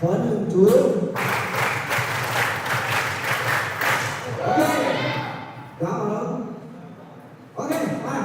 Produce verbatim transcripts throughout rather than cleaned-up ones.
Khawf nuiq tuq. Ok. Gaq-awq. Ok, ma.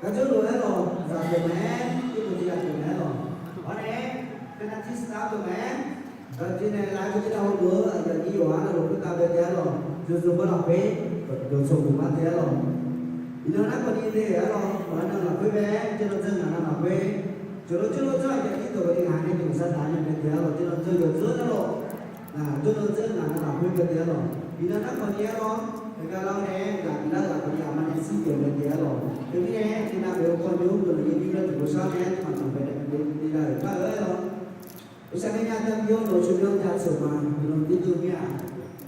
Garjawr lof-aer lawq, zaq deuq mae-aer, yawbof jeq yaq deuq mae-aer lawq. Hawr nae, penalty star deuq mae-aer, zaqdeuq nae lav-eu jeq dav-eu lof-eu aqyawf nyir yawqha navluf khoertav bae dae-aer lawq. Yawzeu bawr lafkhoer, dawqcawq guq ma dae-aer lawq. Iqnan nar khawf ni le-aer lawq, maqaer nan lafkhoer bae, jawrnan dzeur ngaq nan lafkhoer, jawqnan jawrnan dzeur aqyawf nyir dawq ni ngaq nae dawq sar taq nya bae dae-aer lawq. Jawrnan dzeur yawdzeur nar lawq. Nar jawrnan dzeur ngaq nan lafkhoer bae dae-aer lawq. Iqnan nar khawf ni-aer lawr, heugar lar-awr nae-aer, ngaq bi lar-eu ghaq khawf ni aqma nae shir pyeuf bae dae-aer lawq. Teumirnae, iqnan maeq-eu kawv nymr deuq-anr yawnyir laer tiqpov shar nae-aer, tiqpov taq bae nae bae dae-aer lawq. Uqshaq nae nya dav bi-awr dawq coeq-anr jaceuq ma, iqnan tiqdeuq mir-aq.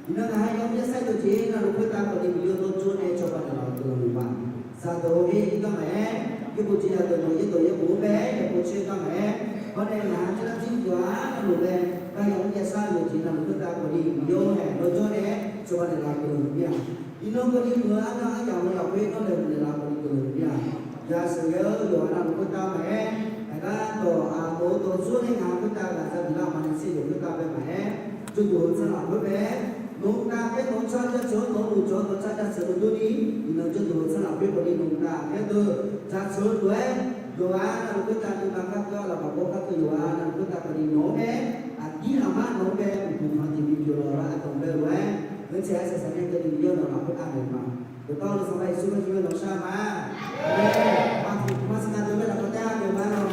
Iqnan ngaq-aer yawmr yarsar yawqjeq navluf khoertav khawf ni Miqyaer-anr dawrjawr nae cawba naeqlaf-euq guiqlanq-eu ma. Zaqdeuq-eu ir gar maqaer, yawbof jeq yaq deuq dawq yaerdawq yaerbof-anr bae-aer yawqpov caer gar maqaer, hawr nae ngaq-anr jir lar jir yawqha navluf bae, gar yawmr yarsar yawqjeq navluf khoertav khawf ni Miqyaer-anr haeq dawrjawr nae-aer cawba naeqlaf-euq guiqlanq-eu mir-aq. Iqnan khawf ni muiq-eu arnan aryamq-eu lafkhoer nawr laeqhmq naeqlaf-euq guiqlanq-eu mir-aq. Yasheuq ghae-eu yawqha navluf khoertav maqaer, aqgar dawq aqmawf-eu dawqtsuir nae ngaq khoertav ghaqza bilar aqma nae shir-eu khoertav bae maqaer, jawrduq heu tsanr lafkhoer bae-aer, nawq-eu tav khaer nawq-anr tsar jaceuq-anr nawq-anr lof jawr dawq tsar jaceuq-eu durni, iqnan jawrduq heu tsanr lafkhoer khawf ni nawq-eu tav khaer deuq jaceuq-eu lof-aer, yawqha navluf khoertav nuima kharkeuv-a laqbaq bawr kharkeuv yawqha navluf khoertav khawf ni nawq-anr bae, aqdir aqmar nawq-anr bae uqduq tanq tiqbi pyeuf lawq lar aqdanq bae lof-aer, ngeurtsaeq-aer saqsaq nae keuvni Miqyaer-anr nawq lafkhoer aq naeq ma. Dawqtawvluf Sanqpaq Yeqsur-anr jir-aer nawq shar ma. Aqmeq. Maqsiq maqsiq nav deuq bae lafkhoer taef-aer aqmeq ma lawq.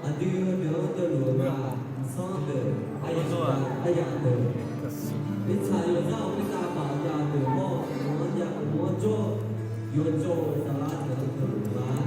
Aqdui-eu deuq-anr deuv luf-eu ghaq, mqsanr deuq, aryaq deuq, mirtsaq yawqzar-euq mirtsaq baf jav deuq mawr, mq-anr jav mq-anr jawr, yawqjawr-euq saflar deuq-anr deuv luf-eu ghaq.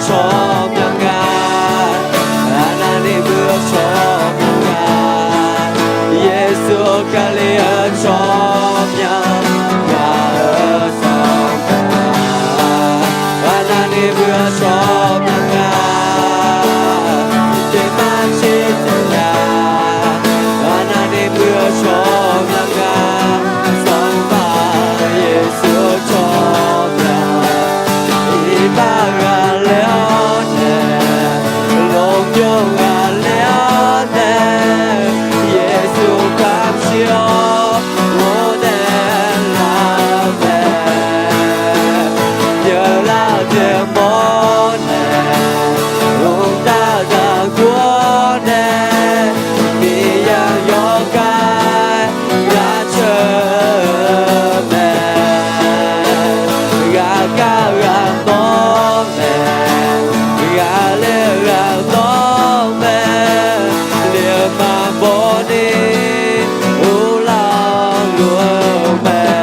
tsawrmyanr nga. Arnavni muiq-eu tsawrmyanr nga. Yeqsur Kali-euq tsawrmyanr nga-eu Sanqpaq. Arnavni muiq-eu tsawrmyanr nga. Tiqjeq maqtser taef nya. Arnavni muiq-eu tsawrmyanr nga. Sanqpaq Yeqsur tsawrmyanr. Iqbax ghaqler-awr nae, lmqbymr ghaqler-awr nae, Yeqsur kamq shir-awr ghofdaef lar-eu mae. Yawqlar-eu jeq mawr nae, mqtav zaqguv-awr nae, Miqyaer yawkhav jaceuq-eu mae. Ghaqkhav ghaqmawr mae, ghaqler ghaqdawr mae, lef maqbaw ni uvlanr luf-eu mae.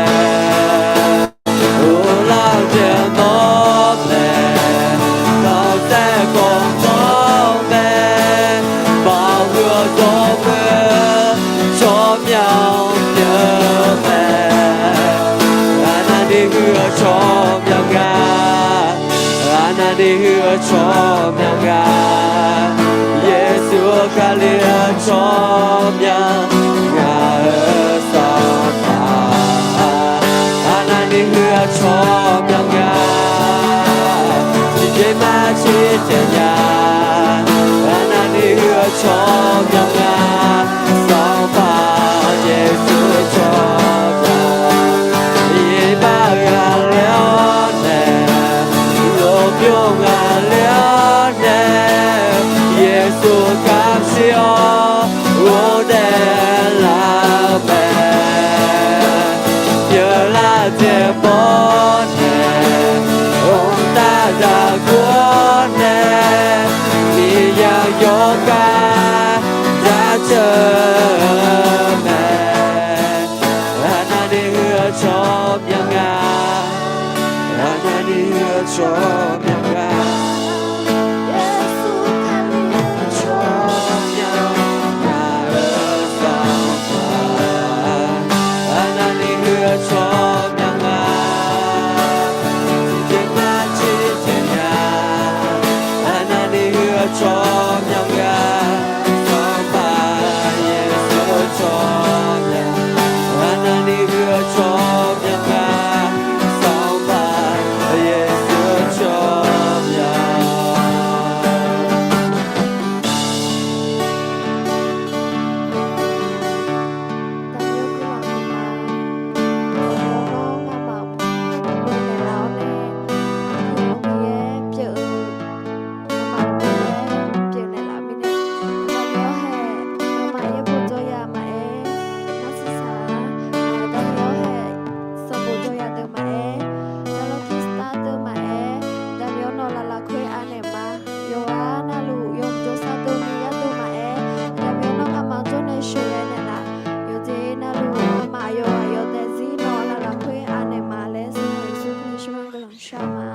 Uvlanr jeq mawr mae, khanqsaer khawf mawr mae, maqhuiq-eu dawrmuir tsawrmyanr pyeuf mae. Arnavni huiq-eu tsawrmyanr nga. Arnavni huiq-eu tsawrmyanr nga. Yeqsur Kali-euq tsawrmyanr nga-eu Sanqpaq. Arnavni huiq-eu tsawrmyanr nga. Tiqjeq maqtser taef nya. Arnavni huiq-eu tsawrmyanr nga. Sanqpaq Yeqsur tsawrmyanr. Iqbax ghaqler-awr nae, lmqbymr ghaqler-awr nae, Yeqsur kamq shir-awr ghofdaef lar-eu mae. Yawqlar jeq mawr nae, mqtav zaqguv-awr nae, Miqyaer yawkhav jaceuq-eu mae. Arnavni huiq-eu tsawrmyanr nga. Arnavni huiq-eu tsawrmyanr nga. Yeqsur Kali-euq tsawrmyanr nga-eu Sanqpaq. Arnavni huiq-eu tsawrmyanr nga. Tiqjeq maqtser taef nya. Arnavni huiq-eu tsawrmyanr nga. Sanqpaq Yeqsur tsawrmyanr. Arnavni huiq-eu tsawrmyanr nga. Sanqpaq Yeqsur tsawrmyanr. Daqmyawr guiqlanq ma. Daqmyawr nawr ngamaf-euq Miqyaer naeqlaf-awr nae, Miqyaer pyeuf-eu, ngamaf-euq Miqyaer pyeufnaeq laf mirnae, daqmyawr hae, ngamaf yaerbof jawr ya maqaer, narsiqsaq-a, daqmyawr hae, sanqbof jawr ya deuq maqaer, daqlawr tiqsar deuq maqaer, daqmyawr nawr laf lafkhoer anaeq ma. Yawqghaq navluf yawqjawr sar deuq Miqyaer deuq maqaer, daqmyawr nawr ngamaf jawrnae sheuqghae naeqlaf. Yawqjeq navluf ngamaf yawqghaq yawdaef zir nawr laf lafkhoer anaeq ma laer, Sanqpaq Yeqsur Kali tsawrmyanr guiqlanq shar ma.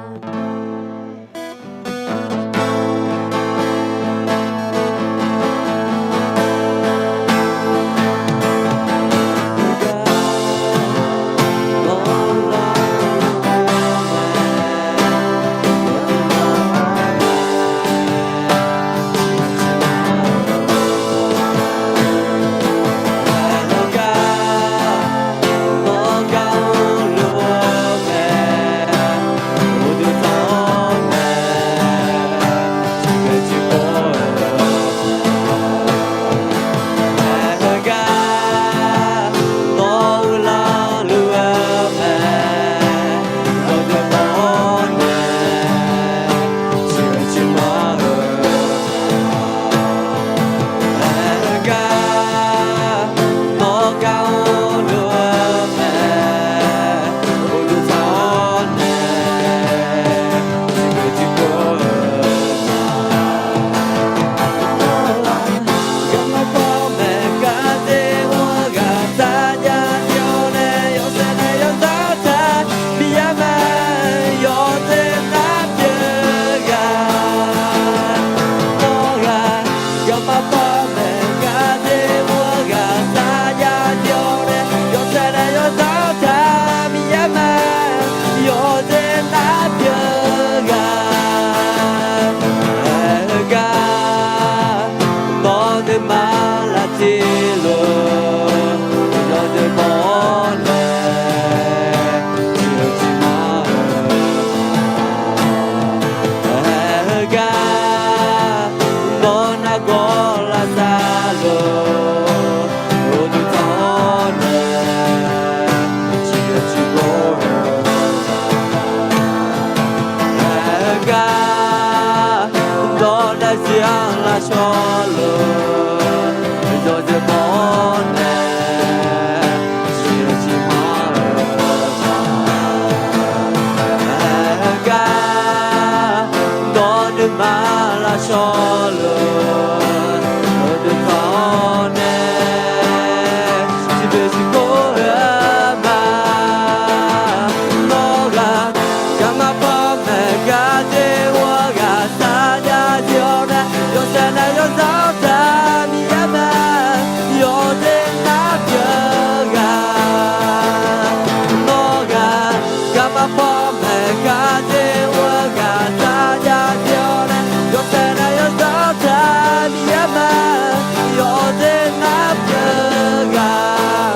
Yawqghaq lavshawr-eu yawzeu bawr nae, shiqshaq manr-eu gar, nawr nuima lavshawr-eu, nawq deuq taq-awr nae, tiqbeuq tiqkor-eu ma. Nawr ghaq, garma pawr maeq gar dzer-eu ghaq sar jav dzer-awr nae, yawshaef nae yawzanr taq Miqyaer mae, yawdzer nar pyeuf-eu ghaq. Nawr ghaq, garma pawr maeq gar dzer-eu ghaq sar jav dzer-awr nae, yawshaef nae yawzanr taq Miqyaer mae, yawdzer nar pyeuf-eu ghaq,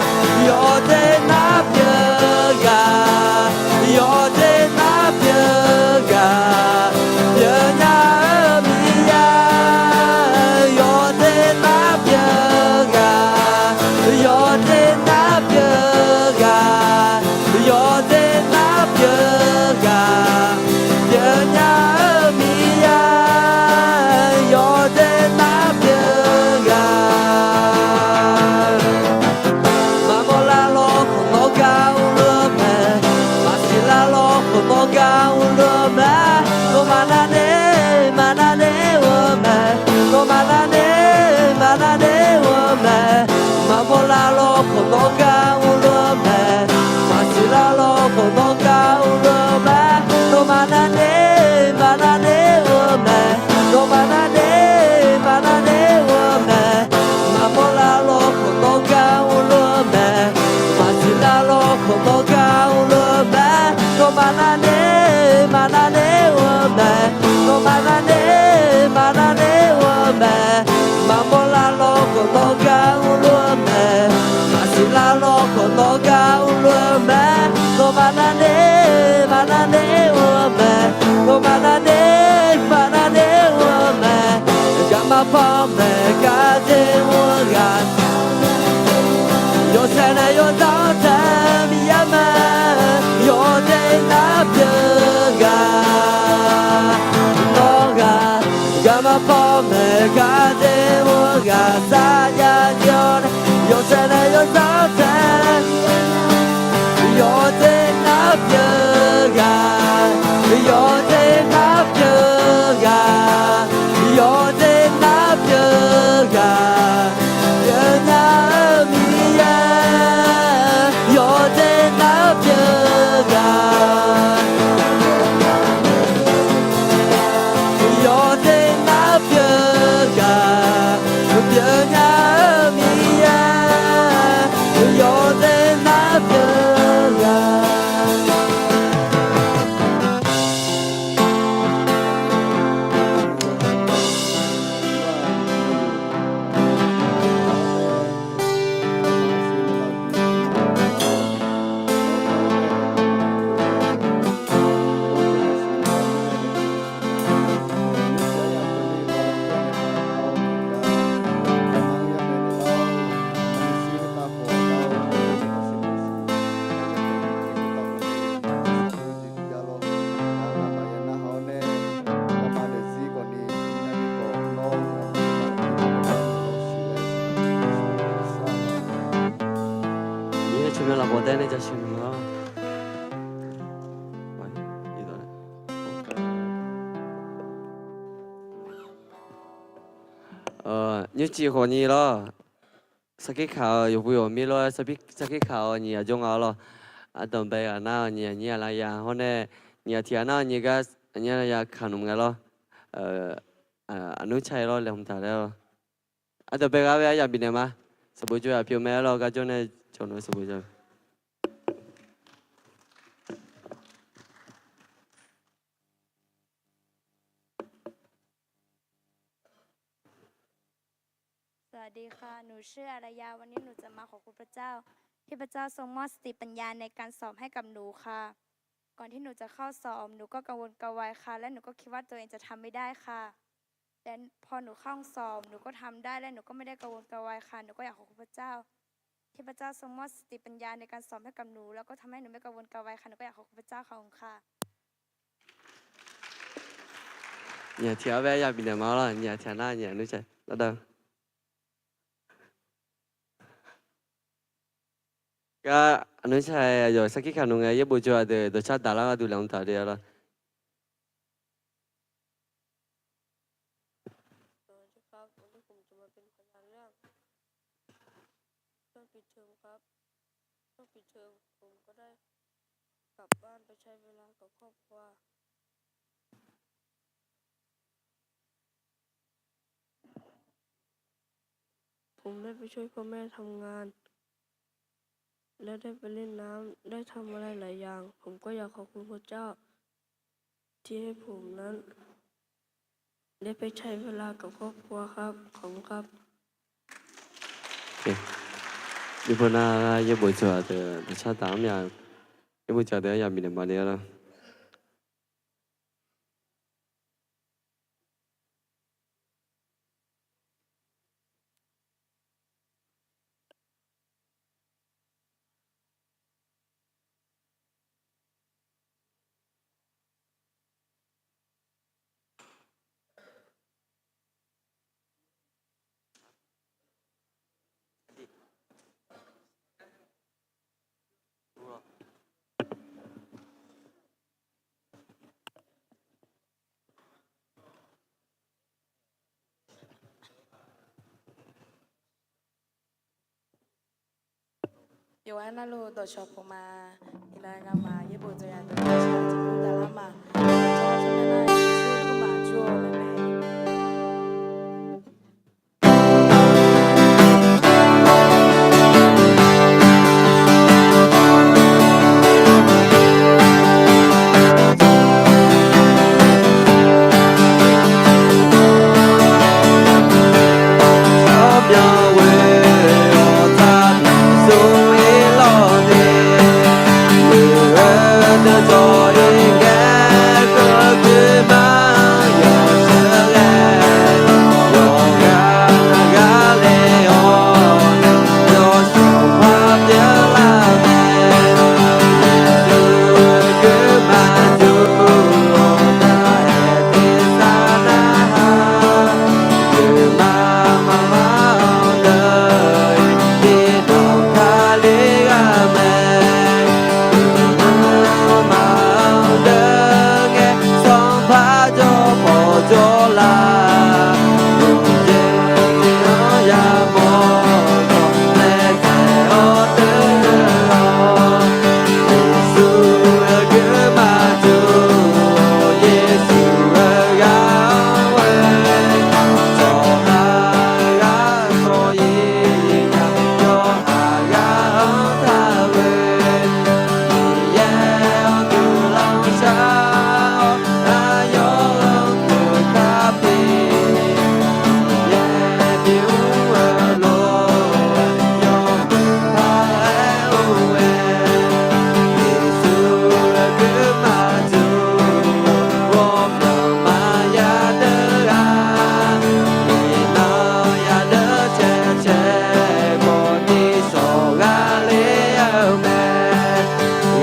yawdzer nar pyeuf-eu ghaq, yawdzer nar pyeuf-eu ghaq, pyeufnya-eu Miqyaer, yawdzer nar pyeuf-eu ghaq, yawdzer nar pyeuf-eu ghaq, yawdzer nar pyeuf-eu ghaq, pyeufnya-eu Miqyaer, yawdzer nar pyeuf-eu ghaq. Maqmawr lar lawr khawf nawr gar urluf-eu mae, maqsiq lar lawr khawf nawr gar urluf-eu mae, nawmaf nar ner, maqnar ner-eu mae, nawmaf nar ner, maqnar ner-eu mae, maqmawr lar lawr khawf nawr gar urluf-eu mae, maqsiq lar lawr khawf nawr gar urluf-eu mae, nawmaf nar ner, maqnar ner-eu mae, nawmaf nar ner, maqnar ner-eu mae, maqmawr lar lawr khawf nawr gar urluf-eu mae, maqsiq lar lawr khawf nawr gar urluf-eu mae, nawmaf nar ner, maqnar ner-eu mae, nawmaf nar ner, maqnar ner-eu mae, maqmawr lar lawr khawf nawr gar urluf-eu mae, maqsiq lar lawr khawf nawr gar urluf-eu mae, nawmaf nar ner, maqnar ner-eu mae, nawmaf nar ner, maqnar ner-eu mae, garma pawr maeq gar dzer-eu ghaq, yawshaef nae yawzanr taq Miqyaer mae, yawdzer nar pyeuf-eu ghaq. Nawr ghaq, garma pawr maeq gar dzer-eu ghaq sar jav dzer-awr nae, yawshaef nae yawzanr taq, yawdzer nar pyeuf-eu ghaq, yawdzer nar pyeuf-eu ghaq, yawdzer nar pyeuf-eu ghaq, pyeufnya-eu Miqyaer, yawdzer nar pyeuf-eu ghaq, yawdzer nar pyeuf-eu ghaq, pyeufnya-eu Miqyaer, yawdzer nar pyeuf-eu ghaq. Miqyaer tsawrmyanr lafkhoer taef-aer nae jaceuq-eu ma lawr. Nymrcif khawf nyi lawr. Sarkir kaq-eu yawqpuv yawqmir lof-aer sarkir kaq-eu nyiq aqjox nga-awr lawr. Ardanqbae ghaq nar-eu nyiq aqnyir aqlaf ya hawr nae, nyiq aqtiq ghaq nar-eu nyiq gar aqnyir aqlaf ya kaq nmr ngae lawr. Aqnmr ca-aer lawr laeqhmq taq laer lawr. Ardanqbae ghaq-aer aryamq bifnaeq ma. Sanqbof jawr yaq pyeuf mae-aer lawr gar jawr nae cawq nmr sanqbof jawr สวัสดีค่ะ หนูชื่ออารยา วันนี้หนูจะมาขอบคุณพระเจ้า ที่พระเจ้าทรงมอบสติปัญญาในการสอบให้กับหนูค่ะ ก่อนที่หนูจะเข้าสอบ หนูก็กังวลกระวายค่ะ และหนูก็คิดว่าตัวเองจะทำไม่ได้ค่ะ แต่พอหนูเข้าห้องสอบ หนูก็ทำได้ และหนูก็ไม่ได้กังวลกระวายค่ะ หนูก็อยากขอบคุณพระเจ้า ที่พระเจ้าทรงมอบสติปัญญาในการสอบให้กับหนู แล้วก็ทำให้หนูไม่กังวลกระวายค่ะ หนูก็อยากขอบคุณพระเจ้า ขอบคุณค่ะ Nyiq ghaq tiq ghaq-anr bae ya bifnaeq ma lawr, nyiq ghaq tiq ghaq nar nyiq ghaq nmr cae lar dar. Gar aqnmr cae aqyawf sarkir kaq nmr ngae yaerbof jawr-aq deuq dawqcar daq lar gharduq laeqhmq taq-euq de-a lawr. ช่วงปิดเทอมครับ ช่วงปิดเทอมผมก็ได้กลับบ้านไปใช้เวลากับครอบครัว ผมได้ไปช่วยพ่อแม่ทำงาน และได้ไปเล่นน้ำ ได้ทำอะไรหลายอย่าง ผมก็อยากขอบคุณพระเจ้า ที่ให้ผมนั้น ได้ไปใช้เวลากับครอบครัวครับ ขอบคุณครับ Nymr pov nar yaerbof jawr-aq deuq dawqcar daq-anr mya, yaerbof jawr deuq-anr ya bifnaeq ma de-a lawr. Yawqghaq navluf dawqcawq pov ma. Iqnan ngamaf yaerbof dawq yadawq dawqcawq tiqpov daqlar ma. Dawqcawq tiqpov daqlar ma.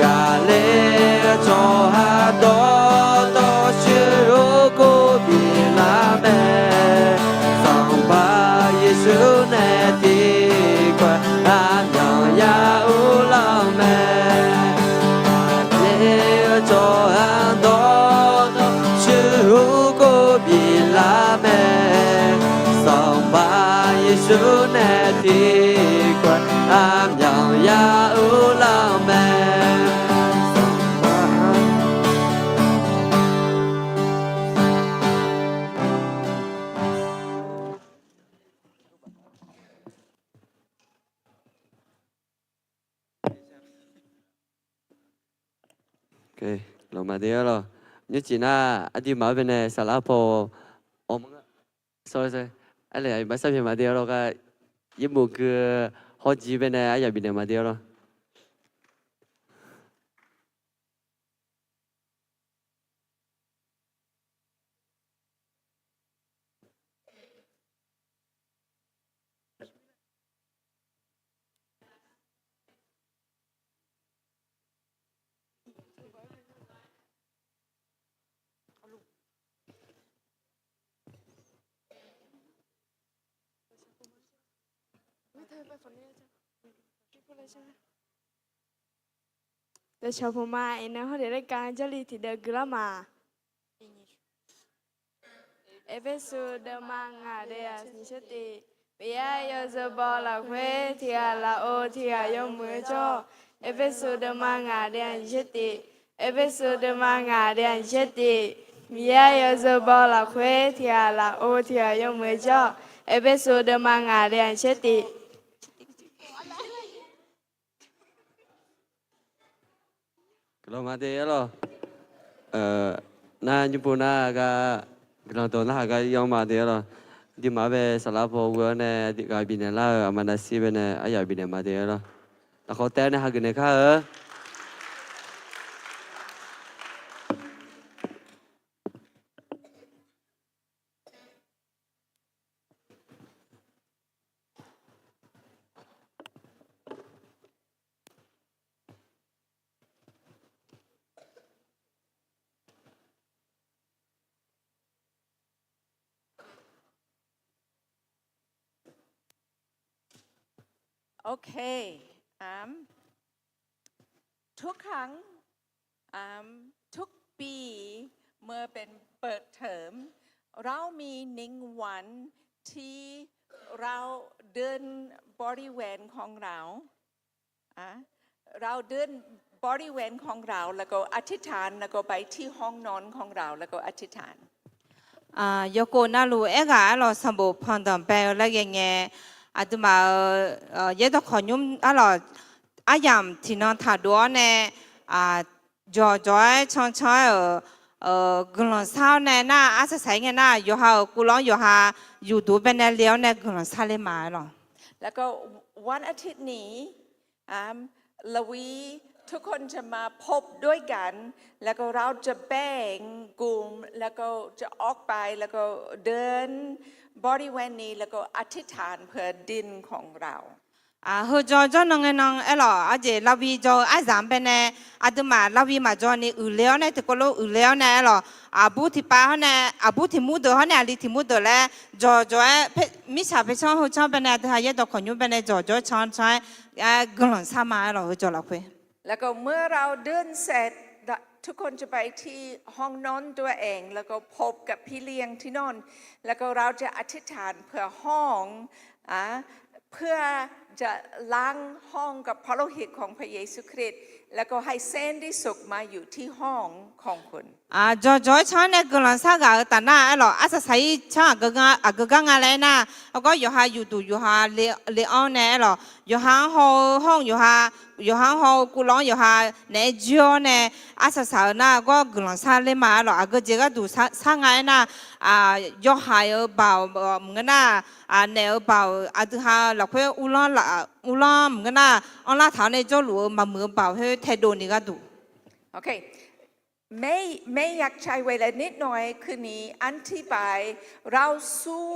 Ghaqler tsawrhaq dawqtawvshuir urkur biflar mae. Sanqpaq Yeqsur nae tiqkawv aqmyanluf ya uvlanr mae. Ghaqler-eu tsawrhaq dawqtawvshuir urkur biflar mae. Sanqpaq Yeqsur nae tiqkawv aqmyanluf ya uvlanr mae. Lawq, maqde-ar lawq. Nymrcif nar aqduimaf-anr baenae saflar paw, awq, maqsar, arlef aqyawf maqsar pyaeq maqde-ar lawq gar, yaerbof gui hawrjir baenae aryaq bifnaeq maqde-ar lawq. Dawqcawq puq ma, iqnan hawr daef laer ka jarlif tiqdeuv guilar ma. Erpersu deuvma ngaq daef-aq nyiq tser tiq. Miqyaer yawzeu baw lafkhoer tiq ghaq laf-or, tiq ghaq yawmuiq-eu jawr. Erpersu deuvma ngaq daef-aq nyiq tser tiq. Erpersu deuvma ngaq daef-aq nyiq tser tiq. Miqyaer yawzeu baw lafkhoer tiq ghaq laf-or, tiq ghaq yawmuiq-eu jawr. Erpersu deuvma ngaq daef-aq nyiq tser tiq. Guiqlanq ma de aer lawq. Nar nymr pov nar gar guiqlanq dawq narhaq gar yanr ma de aer lawq. Aqduimaf-anr bae saflar paw ghoe-awr nae aqduimaf ghaq bifnaeq lar-eu aqma navsir bae nae aryaq bifnaeq ma de aer lawq. Lafkhawf taef-aer nae hageuf naeq kar-eu. Okay. ทุกครั้ง ทุกปี เมื่อเป็นเปิดเทอม เรามีหนึ่งวันที่เราเดินบริเวณของเรา เราเดินบริเวณของเรา แล้วก็อธิษฐาน แล้วก็ไปที่ห้องนอนของเรา แล้วก็อธิษฐาน Yawkov navluf aerghaq arlawq sanqbof pandanq bae-eu laer ghae ngae, aqduimaf-euq yaerdawq khawqnymr arlawq aryamq tiqnan taqdov-awr nae, jawqjawq-aer cancan-aer-euq guiqlanq shar-awr nae nar, arsaq saq-ir ngae nar, yawqha-euq kuvlanr yawqha yufduq bae nae le-awr nae guiqlanq shar ler ma aer lawq. แล้วก็วันอาทิตย์นี้ เราทุกคนจะมาพบด้วยกัน แล้วก็เราจะแบ่งกลุ่ม แล้วก็จะออกไป แล้วก็เดินบริเวณนี้ แล้วก็อธิษฐานเพื่อดินของเรา Heujawr jawrnan ngae nan aerlawq, arjeq lavbi jawr-eu aryamq bae nae, aqduimaf lavbi maqjawr ni uiqle-awr nae, tiqkawv lof uiqle-awr nae aerlawq, aqbur tiqpav hawr nae, aqbur tiqmur deuq hawr nae aqli tiqmur deuq laer jawqjawq-aer, mirtsaq paercanr heucanr bae nae, aqdui ha yaerdawq khawqnymr bae nae jawqjawq-aer cancan-aer guiqlanq shar ma aerlawq, heujawr lafkhoer. แล้วก็เมื่อเราเดินเสร็จ ทุกคนจะไปที่ห้องนอนตัวเอง แล้วก็พบกับพี่เลี้ยงที่นอน แล้วก็เราจะอธิษฐานเพื่อห้อง เพื่อจะล้างห้องกับพระโลหิตของพระเยซูคริสต์ แล้วก็ให้เส้นที่สุกมาอยู่ที่ห้องของคุณ Jawqjawq-aer canr nae guiqlanq shar ghaq-eu taf nar aerlawq, arsaq saq-ir canr aqgeu gar nga laer nar, hawgawr yawqha yufduq yawqha le-anr nae aerlawq, yawqha-anr haw-eu hawr-eu yawqha, yawqha-anr haw-eu kuvlanr-anr yawqha naeq-aer joer-awr nae, arsaq saq-eu nar gawr guiqlanq shar ler ma aerlawq, aqgeu jeq gharduq shar nga aernar, yawhaiq-eu baoq maqngeur nar, naeq-eu baoq-euq aqdui ha lafkhoer uvlanr maqngeur nar, anrlar taq-awr nae jawrluf-eu maqmuiq-eu baoq khoer taedov ni gharduq. ไม่อยากใช้เวลานิดหน่อยคืนนี้ อธิบาย เราสู้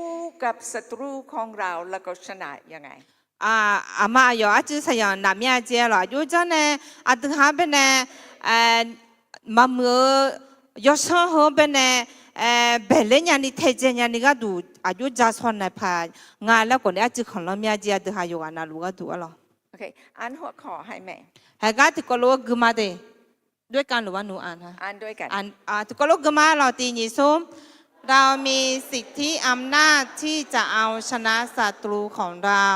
กับศัตรูของเรา แล้วก็ชนะยังไง Aqma aqyawf arcuiv saqyanq naqmya jeq lawq, aqjox janr nae aqdui ha-anr bae nae maqmuiq-eu yawsanr heu-anr bae nae baeqler nyani taedzae nyani gharduq aqjox ja shaw naeq paq nga laer khawf ni arcuiv khanqlanr mya jeq aqdui ha yawqghaq navluf gharduq arlawq. Haegar tiqkawv lof-aer gui ma de. Tiqkawv lof gui ma lawq, tiq nyiq smr. เรามีสิทธิอำนาจที่จะเอาชนะศัตรูของเรา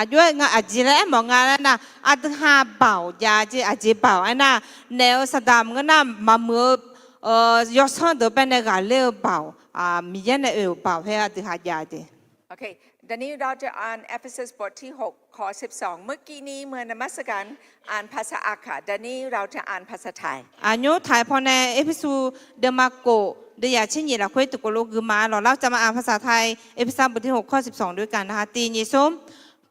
Aqjox-aer nga aqjeq laer aermawf nga laer nar, aqdui ha baoq jav jeq aqjeq baoq aernar, naeq-eu saqdaq maqngeur nar, maqmuiq-eu yawsanr deuq bae nae ghaqler-eu baoq, Miqyaer nae oe-euq baoq khoer aqdui ha jav jeq. เมื่อกี้นี้เมื่อนมัสการ อ่านภาษาอักขระ แต่นี้เราจะอ่านภาษาไทย Aqnymr taq-aer paw nae Erpersu deuvma kof deuvya tser nyiq lafkhoer tiqkawv lof gui ma lawq, lar cavma-aq ภาษาไทย Erpersu buf tiq hoq kawr siqsanq doe kaq na ha, tiq nyiq smr.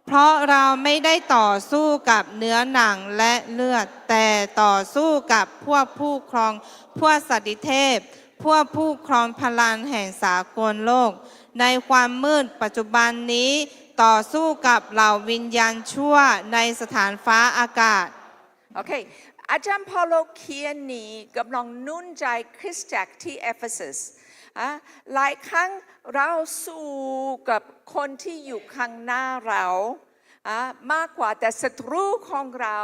เพราะเราไม่ได้ต่อสู้กับเนื้อหนังและเลือด แต่ต่อสู้กับพวกผู้ครอง พวกสถิตเทพ พวกผู้ครองพลังแห่งสากลโลก ในความมืดปัจจุบันนี้ ต่อสู้กับเหล่าวิญญาณชั่วในสถานฟ้าอากาศ โอเค อาจารย์เปาโลเขียนนี้กำลังหนุนใจคริสตจักรที่เอเฟซัส อ่ะ หลายครั้งเราสู้กับคนที่อยู่ข้างหน้าเรา อ่ะ มากกว่า แต่ศัตรูของเรา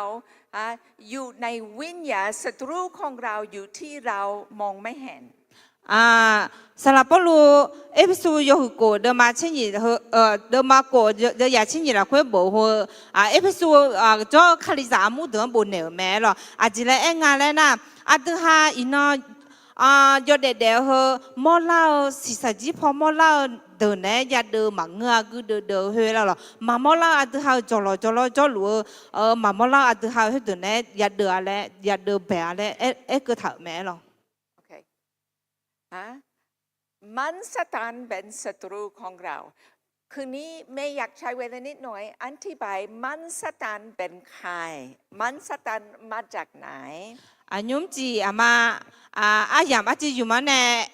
อ่ะ อยู่ในวิญญาณ ศัตรูของเราอยู่ที่เรามองไม่เห็น Saqlaq Pawrluv Erpersu yawhuiq khof deuvma tser nyiq, deuvma khof deuvya tser nyiq lafkhoer bof-eu heu, Erpersu jawr-eu Kalizaq armur deuq-anr bofnaeq-euq mae lawq. Aqjeq laer aer nga laer nar, aqdui ha iqnan yawdaef daef-eu heu mawrlar-eu siqsaqjir paw mawrlar-eu deuq naeq-aer yadeuv maqngeur-a, guirdeuv deuv-eu khoer lar lawq. Maqmawr lar-eu aqdui ha-euq jawqlawq jawrlawr jawrluf-eu maqmawr lar-eu aqdui ha-euq khoerdeuq naeq-aer yadeuv-a laer yadeuv baeq-a laer aer keuv taq-euq mae lawq. มารซาตานเป็นศัตรูของเรา คืนนี้เมย์อยากใช้เวลานิดหน่อยอธิบาย มารซาตานเป็นใคร มารซาตานมาจากไหน Aqnymr jeq aqma aryamq arciv yuf ma nae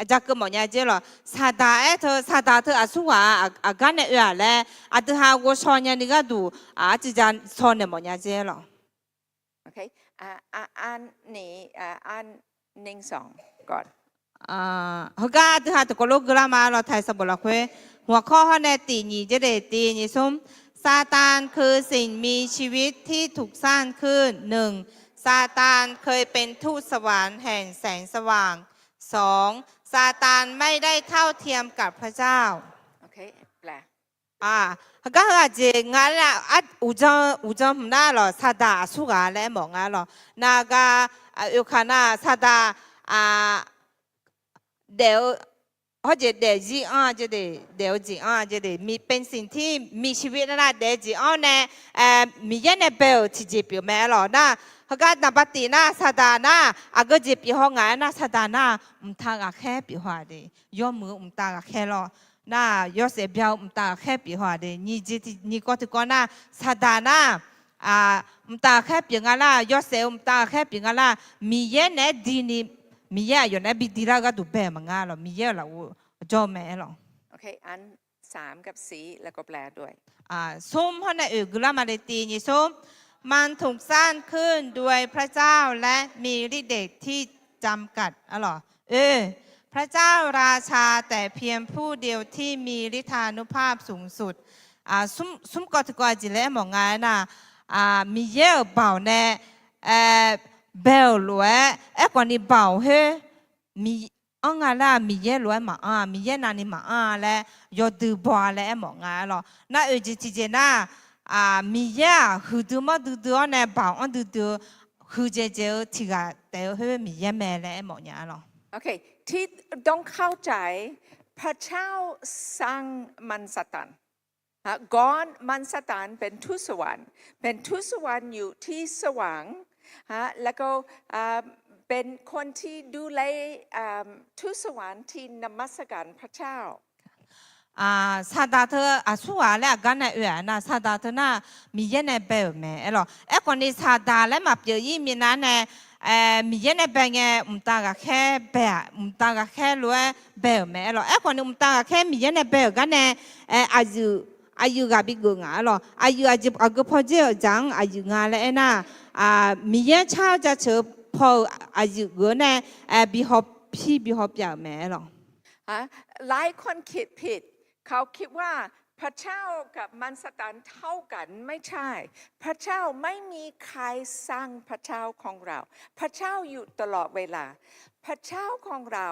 jakeuv mawfnya jer lawq. Saqdaq aer teu, Saqdaq teu aqsurghaq aqgar nae oe-aq laer aqdui ha ghovshaw nyani gharduq arciv ja shaw naeq mawfnya jer lawq. อันนี้ อันนี้สองก่อน Heugar aqdui ha tiqkawv lof gui lar ma lawq. Taiq sanqbof lafkhoer หัวข้อ hawr nae tiq nyiq jer de, tiq nyiq smr. ซาตานคือสิ่งมีชีวิตที่ถูกสร้างขึ้น หนึ่ง ซาตานเคยเป็นทูตสวรรค์แห่งแสงสว่าง สอง ซาตานไม่ได้เท่าเทียมกับพระเจ้า Heugar heu aqjeq nga nar, uqdzan hmq nar lawq, Saqdaq aqsurghaq laer aermawf nga lawq. Nar gar oekaq nar Saqdaq daef-eu hawjeq daefzir anr-a jeq de, daef-eu jeq anr-a jeq de, เป็นสิ่งที่มีชีวิต nar daef-eu jeq anr nae Miqyaer nae bae-euq tiqjeq pyeuf mae lawq. Nar heugar naqba tif nar Saqdaq nar aqgeu jeq pyeuf haw ngaq-aer nar Saqdaq nar mqtav ghaqkhaer pyeuf haw-aq de, yawmuiq-eu mqtav ghaqkhaer lawr. Nar yawshaef bya-eu mqtav ghaqkhaer pyeuf haw-aq de, nyiq kawv tiqkawv nar Saqdaq nar mqtav ghaqkhaer pyeuf nga nar, yawshaef-eu mqtav ghaqkhaer pyeuf nga nar, Miqyaer naeq-aer dini, Miqyaer aqyawf naeq-aer bi dilar-eu gharduq bae-euq maqnga lawq. Miqyaer-euq lafov jawr mae-aer lawq. สามกับสี่ แล้วก็แปลด้วย Smr hawr nae oeq gui lar ma le, tiq nyiq smr. มันถูกสร้างขึ้นโดยพระเจ้าและมีฤทธิ์เดชที่จำกัด arlawq. Oe, พระเจ้าราชาแต่เพียงผู้เดียวที่มีฤทธานุภาพสูงสุด smr kawv tiqkawv aqjeq laer aermawf nga-aer nar, Miqyaer-euq baoq nae bae-euq lof-aer, aerkhawf ni baoq khoer anr nga laer-aq Miqyaer lof-aer maqanr-a, Miqyaer navni maqanr-a laer yawdui baw-a laer aermawf nga-aer lawq. Nar oeq jeq tiqjeq nar, Miqyaer-aq huiqdui manrdui dui-awr nae baoq anr duidui-eu huiqdzaeq dzaeq-eu tiq ghaq taef-eu khoer Miqyaer mae laer aermawf nya-a lawq. ที่ต้องเข้าใจ พระเจ้าสร้างมารซาตาน ฮะ ก่อน มารซาตานเป็นทูตสวรรค์ เป็นทูตสวรรค์อยู่ที่สวรรค์ ฮะ แล้วก็ อ่า เป็นคนที่ดูแล อ่า ทูตสวรรค์ที่นมัสการพระเจ้า Saqdaq teu aqsurghaq laer aqgar nae oe-aq nar, Saqdaq teu nar Miqyaer nae bae-euq mae aer lawq. Aerkhawf ni Saqdaq laer maqpyeuf-ir minav nae, Miqyaer nae bae ngae mqtav ghaqkhaer bae-aq, mqtav ghaqkhaer lof-aer bae-euq mae aer lawq. Aerkhawf ni mqtav ghaqkhaer Miqyaer nae bae-euq gar nae, aqyuif aqyuif ghaq bigeuf nga aer lawq. Aqyuif aqgeu paw dzer-euq dzaq-anr aqyuif nga laer aernar, Miqyaer-anr car-eu jaceuq-eu paw-euq aqyuif geuf-eu nae, bi hawpir bi hawpyav-euq mae aer lawq. หลายคนคิดผิด เขาคิดว่าพระเจ้ากับมารซาตานเท่ากัน ไม่ใช่ พระเจ้าไม่มีใครสร้างพระเจ้าของเรา พระเจ้าอยู่ตลอดเวลา พระเจ้าของเรา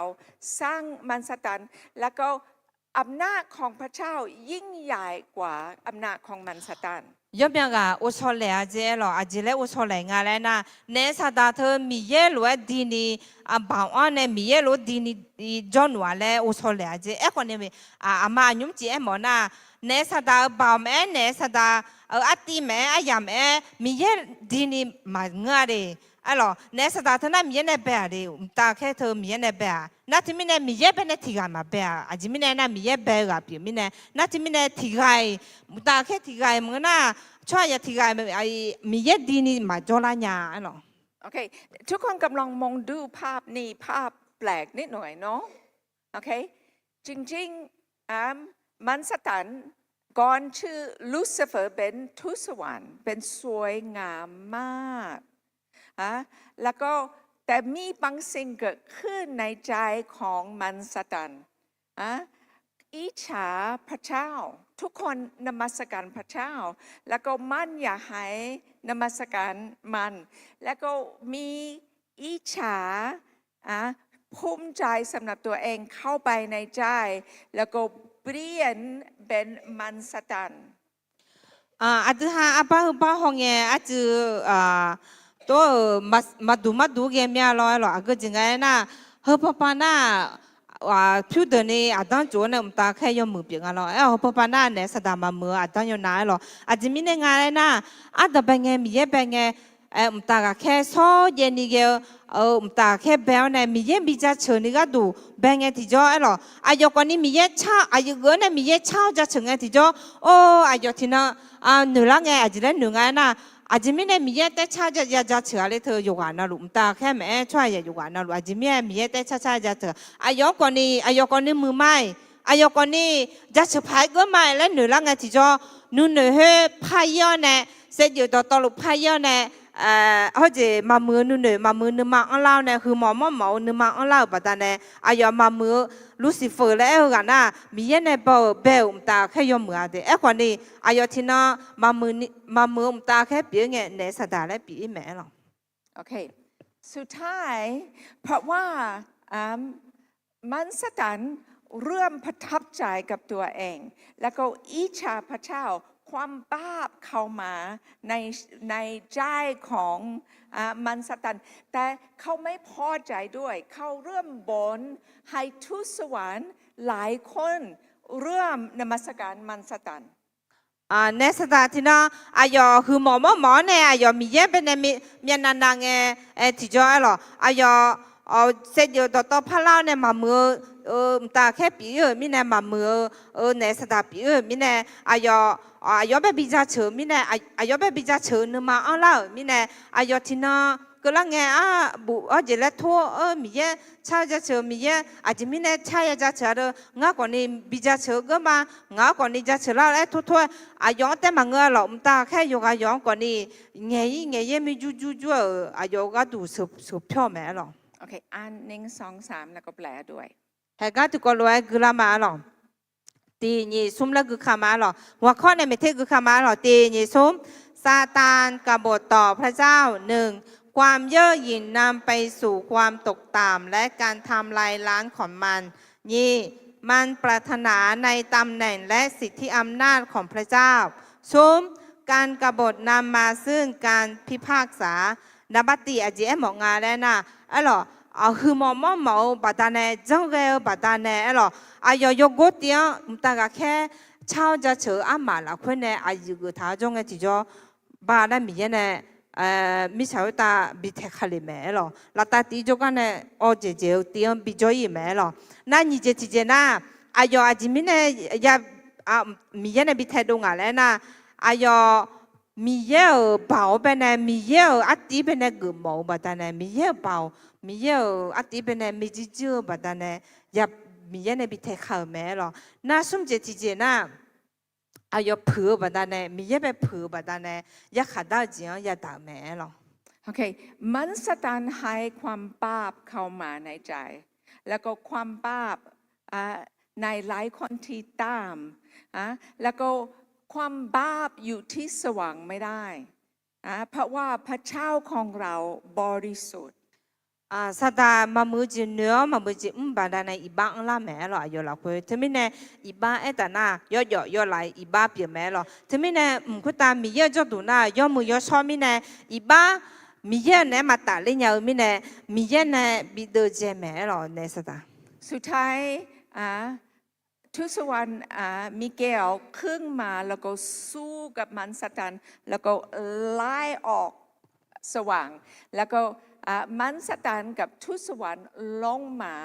สร้างมารซาตาน แล้วก็อำนาจของพระเจ้ายิ่งใหญ่กว่าอำนาจของมารซาตาน Yawmyav ghaq โอชอแหล a jeq aer lawq. Aqjeq laer โอชอแหล nga laer nar, naef Saqdaq teu Miqyaer lof-aer dini, baoq-anr nae Miqyaer lof-aer dini jawrluf-a laer โอชอแหล a jeq. Aerkhawf ni, aqma aqnymr jeq aermawf nar, naef Saqdaq-euq baoq maeq-aer, naef Saqdaq-euq artiv maeq-aer, aryamq maeq-aer Miqyaer dini maqngeur-a de. Aer lawq, naef Saqdaq teu nar Miqyaer nae bae-aq de, mqtav ghaqkhaer teu Miqyaer nae bae-aq. Nar teumirnae Miqyaer bae nae tiq ghaq maqbae-aq. Aqjeq mirnae nar Miqyaer bae-eu ghaq pyeuf mirnae, nar teumirnae tiq ghaq-iq, mqtav ghaqkhaer tiq ghaq-iq maqngeur nar, tsawrhaq yaq tiq ghaq-iq Miqyaer dini maqjawr lar nya aer lawq. ทุกคนกำลังมองดูภาพนี้ ภาพแปลกนิดหน่อยเนาะ โอเค จริงๆ อ่า มารซาตาน ก่อนชื่อลูซิเฟอร์ เป็นทูตสวรรค์ เป็นสวยงามมาก อ่ะ แล้วก็ แต่มีบางสิ่งเกิดขึ้นในใจของมารซาตาน อะ อิจฉาพระเจ้า ทุกคนนมัสการพระเจ้า แล้วก็มันอยากให้นมัสการมัน แล้วก็มีอิจฉา อะ ภูมิใจสำหรับตัวเองเข้าไปในใจ แล้วก็เปลี่ยนเป็นมารซาตาน Aqdui ha arbar heubar hawngae arjeuq tov-euq maqduq maqduq ghae mya lawr aerlawq. Aqgeu jeq nga aernar, heu papa nar-aq, pyurdeuqni aqdanr tsof-awr nae mqtav khaer yawmuiq pyeuf nga lawr. Aer-awq heu papa nar naef saqdaq maqmuiq-eu aqdanr yawnav aerlawq. Aqjeq mirnae nga aernar, ardanq bae ngae Miqyaer bae ngae, mqtav ghaqkhaer shawrjaev ni ghae-eu mqtav ghaqkhaer bae-awr nae Miqyaer bi jaceuq ni gharduq bae ngae tiqjawr aerlawq. Aqyawf khawfni Miqyaer car, aqyawf geuf-awr nae Miqyaer car-awr jaceuq ngae tiqjawr, or aqyawf tiqnan noeqlar ngae aqjeq laer noeq nga aernar, aqjeq mirnae Miqyaer taer car ya jaceuq-a laer teu yawqghaq navluf mqtav ghaqkhaer maeq-aer tsawrhaq yawqghaq navluf aqjeq mirnae Miqyaer taer car car jaceuq. Aqyawf-anr khawfni, aqyawf khawfni muiq ma-iq, aqyawf khawfni jaceuq paq-aer geur ma-iq laer noeqlar ngae tiqjawr, nuinoeq khoer par-ir-awr nae, saevdzeuf dawqtawvluf par-ir-awr nae, hawjeq maqmuiq-eu nuinoeq maqmuiq-eu nuima anrlar-awr nae, huiqmawf mawrmawf-eu nuima anrlar-euq baqdanae, aqyawf maqmuiq-eu Lucifer laer aer-eu ghaq nar, Miqyaer nae baw-euq bae-euq mqtav khaer yawmuiq-a de. Aerkhawfni, aqyawf tiqnan maqmuiq-eu mqtav khaer pyeuf-ir ngae naef saqdaq laer pyeuf-ir mae aerlawq. สุดท้าย เพราะว่า มารซาตานเริ่มประทับใจกับตัวเอง แล้วก็อิจฉาพระเจ้า ความบาปเข้ามาใน ในใจของ มารซาตาน แต่เขาไม่พอใจด้วย เขาเริ่มบ่นให้ทูตสวรรค์ หลายคนเริ่มนมัสการมารซาตาน Naef saqdaq tiqnan aqyawf huiqmawf mawrmawf-awr nae aqyawf Miqyaer bae nae myavnav nav ngae tiqjawr aerlawq. Aqyawf saevdzeuf dawqtawv parlar-awr nae maqmuiq-eu mqtav khaer pyeuf-ir-euq mirnae, maqmuiq-eu naef saqdaq pyeuf-ir-euq mirnae, aqyawf, aqyawf-anr bae bi jaceuq-eu mirnae, aqyawf-anr bae bi jaceuq-eu nuima anrlar-euq mirnae, aqyawf tiqnan keuvlar ngae arbuf hawjeq laer tor-eu Miqyaer car jaceuq-eu Miqyaer aqjeq mirnae car ya jaceuq-a deuq, ngar khawfni bi jaceuq-eu geur ma, ngaq-anr khawfni jaceuq lar-eu laer tor tor-aer, aqyawf-anr taef maqngeur-a lawq. Mqtav khaer yawqghaq yawq-anr khawfni ngaeq-ir ngaeq-ir mir jur jur jur-euq aqyawf gharduq sheuqpyawr-eu mae aerlawq. Haeqgar tiqkawv lof-aer guilar ma aerlawq. Tiq nyiq smr laer guika ma aerlawq. Haqkawr nae maeqter guika ma aerlawq. Tiq nyiq smr. ซาตานกบฏต่อพระเจ้า หนึ่ง ความเย่อหยิ่งนำไปสู่ความตกต่ำและการทำลายล้างของมัน หนึ่ง มันปรารถนาในตำแหน่งและสิทธิอำนาจของพระเจ้า สาม การกบฏนำมาซึ่งการพิพากษา Naqbav tiq aqjeq aermawf nga laer nar, aerlawq, huiqmawf mawrmawf-eu baqdanae, janrghae-eu baqdanae aerlawq, aqyawf yawgor tiv-anr mqtav ghaqkhaer car-awr jaceuq-eu armaf lafkhoer nae aqyuif geuftaq-awr jawr ngae tiqjawr, ba laer Miqyaer nae mirtsaq khoertav bi taeq ka le mae aerlawq. Laftav tiv jawrgar nae awv jeq jeq-eu tiv-anr bi jawr-ir-euq mae aerlawq. Nar nyiq jeq tiqjeq nar, aqyawf aqjeq mirnae ya, Miqyaer nae bi taedov ngaq laer nar, aqyawf Miqyaer-euq baoq-awr bae nae, Miqyaer-euq artiv bae nae geufmawf-eu baqdanae, Miqyaer-euq baoq, Miqyaer-euq artiv bae nae mijir jir-eu baqdanae, ya Miqyaer nae bi taeq ka-euq mae aerlawq. Nar smr jeq tiqjeq nar, aqyawf puiq-eu baqdanae, Miqyaer bae puiq-eu baqdanae, yarkhaq dar-eu jeq-anr yadaq-euq mae aerlawq. มารซาตานให้ความบาปเข้ามาในใจ แล้วก็ความบาป ในหลายคนที่ตาม แล้วก็ความบาปอยู่ที่สว่างไม่ได้ เพราะว่าพระเจ้าของเราบริสุทธิ์ Saqdaq maqmuiq-eu jeq noeq-awr maqmuiq-eu jeq mr baqdanae iqbax anrlar mae aerlawq. Aqyawf lafkhoer teumirnae iqbax aertaf nar, yawjawf yawlaf-eu iqbax pyeuf mae aerlawq. Teumirnae mq khoertav Miqyaer-euq jawrduq nar yawmuiq yawshawr mirnae, iqbax Miqyaer-euq naeq-aer maqtaf ler nya-eu mirnae, Miqyaer nae bi deuvdzae mae aerlawq naef saqdaq. สุดท้าย ทูตสวรรค์ มิเกลขึ้นมา แล้วก็สู้กับมารซาตาน แล้วก็ไล่ออกสว่าง แล้วก็ มารซาตานกับทูตสวรรค์ลงมา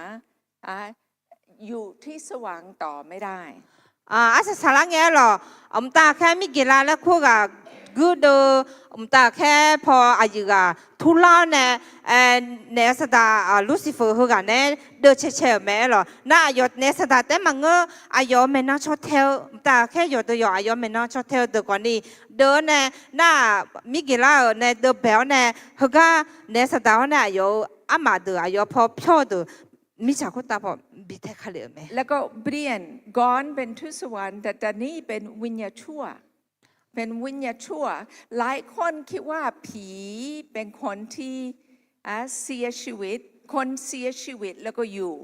อยู่ที่สว่างต่อไม่ได้ Arsaq saqlar ngae aerlawq, mqtav khaer Mirgeqlav laer kur ghaq guirdeuv, mqtav khaer paw aqyuif ghaq turlar-awr nae, naef saqdaq Lucifer heughaq naeq-aer deuvcae cae-euq mae aerlawq. Nar aqyawf naef saqdaq taef-aer maqngeur, aqyawf-euq maeqnan caw tae-eu mqtav khaer yawqdeuq yawq aqyawf-euq maeqnan caw tae-eu deuq khawfni deuv-awr nae, nar Mirgeqlav-euq nae deuv baeq-awr nae, heugar naef saqdaq-awr nae aqyawf-euq armaf deuq aqyawf paw pyawr-eu deuq mirtsaq khoertav paw bi tae ka lef-euq mae. แล้วก็เปลี่ยนก่อนเป็นทูตสวรรค์ แต่ตอนนี้เป็นวิญญาณชั่ว เป็นวิญญาณชั่ว หลายคนคิดว่าผีเป็นคนที่ อ่า เสียชีวิต คนเสียชีวิตแล้วก็อยู่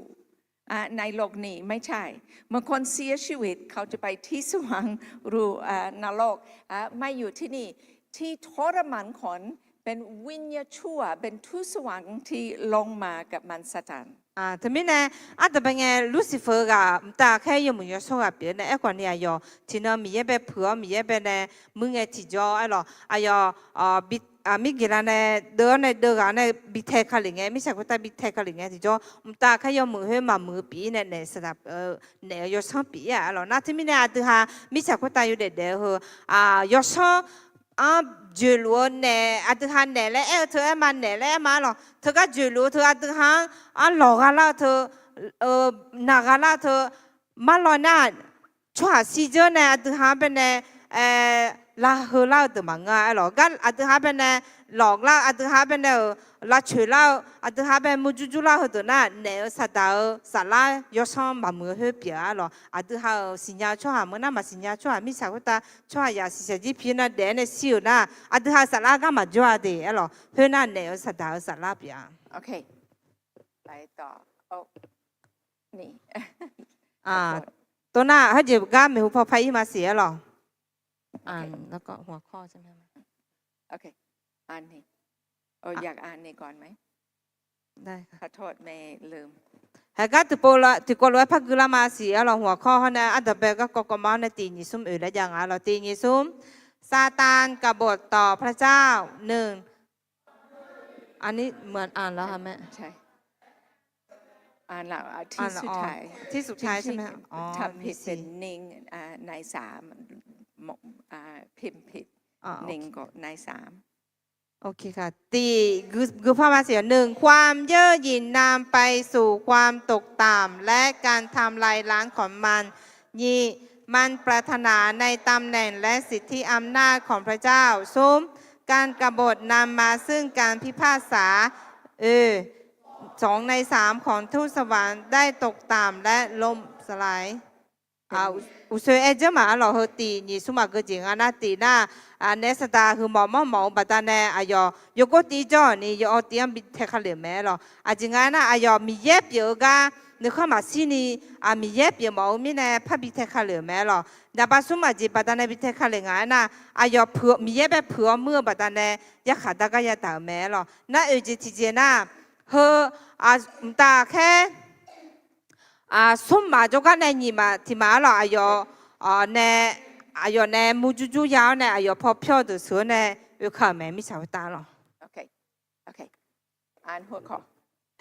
อ่า ในโลกนี้ ไม่ใช่ เมื่อคนเสียชีวิตเขาจะไปที่สวรรค์ หรือ อ่า นรก อ่า ไม่อยู่ที่นี่ ที่ทรมานคนเป็นวิญญาณชั่ว เป็นทูตสวรรค์ที่ลงมากับมารซาตาน Teumirnae, ardanqbae ngae Lucifer ghaq mqtav khaer yawmuiq yawshawr ghaq pyeuf-eu nae aerkhawf ni aqyawf tiqnan Miqyaer bae puiq-awr Miqyaer bae nae muir ngae tiqjawr aerlawq aqyawf mirgeqla nae deuv-awr nae deuv ghaq nae bi tae ka lef ngae, mirtsaq khoertav bi tae ka lef ngae tiqjawr mqtav khaer yawmuiq khoer maqmuiq-eu pyeuf-ir nae naef saqdaq naef-eu yawsanr pyeuf-ir-aq aerlawq. Nar teumirnae aqdui ha mirtsaq khoertav yawdaef daef-eu heu yawsanr-anr joeqluf-eu naef, aqdui ha naef laer aer-eu teu aer ma, naef laer aer ma aerlawq. Teugar joeqluf-eu teu aqdui ha-anr arlawq gha lar-eu teu, naq gha lar-eu teu, marlawr nar, tsawrhaq shirdzeur nae aqdui ha-anr bae nae lavheu lar-eu deuq maqngeur-a aerlawq. Gar aqdui ha-anr bae nae lawq lar, aqdui ha-anr bae nae-euq lavcoeq lar-eu, aqdui ha-anr bae murjur jur lar-eu heudeuq nar, naef-euq saqdaq-euq saflar yawsanr maqmuiq-eu khoer pyeuf-a aerlawq. Aqdui ha-euq siqnya-eu tsawrhaq meuq nar maqsiqnya tsawrhaq mirtsaq khoertav tsawrhaq yaq siqshaq jir pi-ir nar daef-aer nae shir-euq nar, aqdui ha-euq saflar gar maqjawr-a de aerlawq. Khoernar naef-euq saqdaq-euq saflar pyeuf-a. Tov nar, heujeq gar maeqhu paw par-ir maqsiq aerlawq. Haegar tiqkawv lof-aer par gui lar maqsiq aerlawq. Hmq-aq kawr hawr nae ardanqbae garkawv kawv ma-awr nae tiq nyiq smr oeq laer jav nga aerlawq. Tiq nyiq smr, Satan กบฏต่อพระเจ้า หนึ่ง อันนี้เหมือนอ่านแล้วค่ะแม่ อ่านแล้ว อ่านแล้ว อ๋อ ที่สุดท้ายใช่ไหม อ๋อ ทำผิดเป็นหนึ่ง อ่า ในสาม อ่า พิมพ์ผิด อ๋อ โอเค หนึ่งก็ในสาม โอเคค่ะ ติ คือ คือพระมาเสีย หนึ่ง ความเย่อหยิ่งนำไปสู่ความตกต่ำ และการทำลายล้างของมัน ยี่ มันปรารถนาในตำแหน่งและสิทธิอำนาจของพระเจ้า สาม การกบฏนำมาซึ่งการพิพากษา เออ สองในสามของทูตสวรรค์ได้ตกต่ำและล้มสลาย Uqshoe aer dzeur maq-a lawq. Heu tiq nyiq smr maqgeu jeq nga nar tiq nar, naef saqdaq huiqmawf manrmawf-eu baqdanae aqyawf yawgor tiv jawr-awq ni yawawr tiv-anr bi tae ka lef-euq mae lawq. Aqjeq nga aernar aqyawf Miqyaer pyeuf-eu gar nuikhanr maqshir ni, Miqyaer pyeufmawf-eu mirnae parbi tae ka lef-euq mae lawq. Naqba smr maqjeq baqdanae bi tae ka lef nga aernar, aqyawf Miqyaer bae puiq-awr muir-eu baqdanae yarkhaq dar gar yadaq-euq mae lawq. Nar oeq jeq tiqjeq nar, heu mqtav khaer smr maf jawrgar nae nyiq maf tiq maf-a lawq. Aqyawf nae, aqyawf nae murjur jur ya-awr nae aqyawf paw pyawr-eu deuq sheuq-awr nae oeka-euq mae mirtsaq khoertav lawq.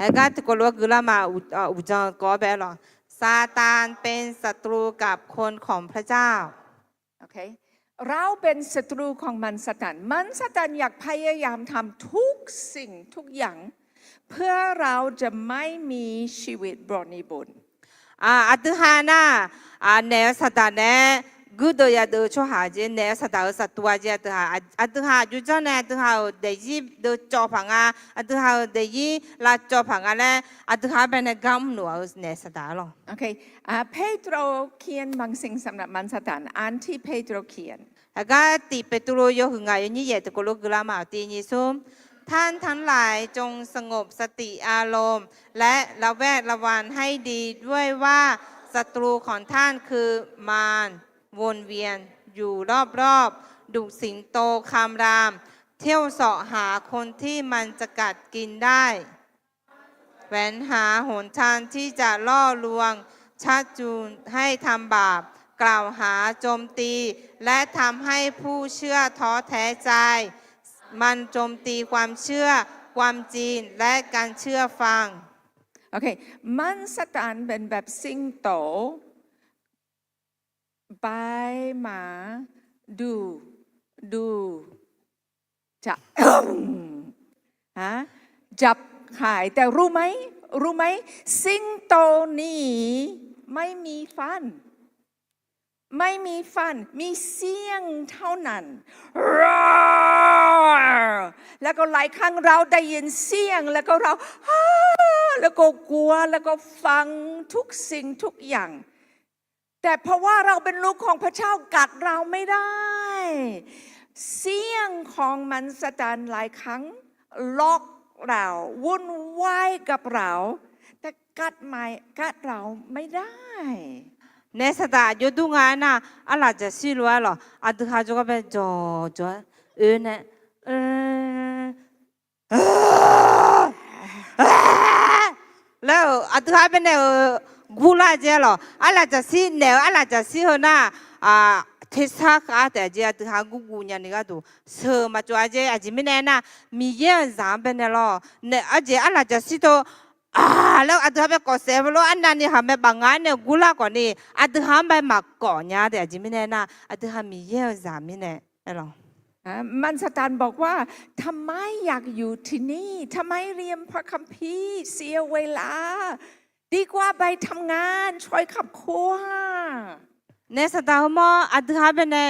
Haegar tiqkawv lof-aer gui lar ma, uqdzan kawv-awr bae lawq. ซาตานเป็นศัตรูกับคนของพระเจ้า เราเป็นศัตรูของมารซาตาน มารซาตานอยากพยายามทำทุกสิ่งทุกอย่าง เพื่อเราจะไม่มีชีวิตบริบูรณ์ Aqdui ha nar, naef-eu saqdaq nae guirdeuv yadeuv-eu tsawrhaq jeq, naef-eu saqdaq-euq saqtuv-a jeq, aqdui ha, aqdui ha aqjox janr nae aqdui ha-euq daefzir deuv cawv paq nga, aqdui ha-euq daefzir lavcawv paq nga laer aqdui ha-anr bae nae gar mrluf-eu naef saqdaq-a lawq. เปโตรเขียนบางสิ่งสำหรับมารซาตาน อ่านที่เปโตรเขียน Aqgar tiq Beqtuvluv yawhuiq ngaq yawnyir yaef tiqkawv lof-aer gui lar ma, tiq nyiq smr. ท่านทั้งหลายจงสงบสติอารมณ์ และระแวดระวังให้ดีด้วยว่าศัตรูของท่านคือมารวนเวียนอยู่รอบๆ ดุจสิงโตคำราม เที่ยวเสาะหาคนที่มันจะกัดกินได้ แสวงหาหนทางที่จะล่อลวง ชักจูงให้ทำบาป กล่าวหาโจมตี และทำให้ผู้เชื่อท้อแท้ใจ มันโจมตีความเชื่อ ความจริง และการเชื่อฟัง โอเค มารซาตานเป็นแบบสิงโต ไปมา ดู ดู จับ จับขาย แต่รู้ไหม รู้ไหม สิงโตนี่ไม่มีฟัน ไม่มีฟัน มีเสี้ยงเท่านั้น แล้วก็หลายครั้งเราได้ยินเสียง แล้วก็เรา แล้วก็กลัว แล้วก็ฟังทุกสิ่งทุกอย่าง แต่เพราะว่าเราเป็นลูกของพระเจ้า กัดเราไม่ได้ เสี้ยงของมารซาตานหลายครั้ง ล็อกเรา วุ่นวายกับเรา แต่กัดไม่ กัดเราไม่ได้ Naef saqdaq aqjox dur nga aernar, arlaf jaqshir lof-aer lawq, aqdui ha jawrgar bae jawq jawq-aer oe nae laer-euq aqdui ha baenae-euq gurlar jeq-aer lawq. Arlaf jaqshir naeq-eu arlaf jaqshir heu nar, tersar khav taef-a jeq aqdui ha gurguv nyani gharduq sheuq maqtsov a jeq. Aqjeq mirnae aernar, Miqyaer-euq zaq-anr baenae lawq, naef arjeq arlaf jaqshir teu laer aqdui ha bae kawf saef-eu lof arnavni khaqmae baf nga-aer nae gurlar khawfni, aqdui ha-anr bae maqkawf nya taef. Aqjeq mirnae aernar, aqdui ha Miqyaer-euq zaq mirnae aer lawq. มารซาตานบอกว่า ทำไมอยากอยู่ที่นี่ ทำไมเรียนพระคัมภีร์ เสียเวลา ดีกว่าไปทำงาน ช่วยครอบครัว Naef saqdaq heumawr aqdui ha baenae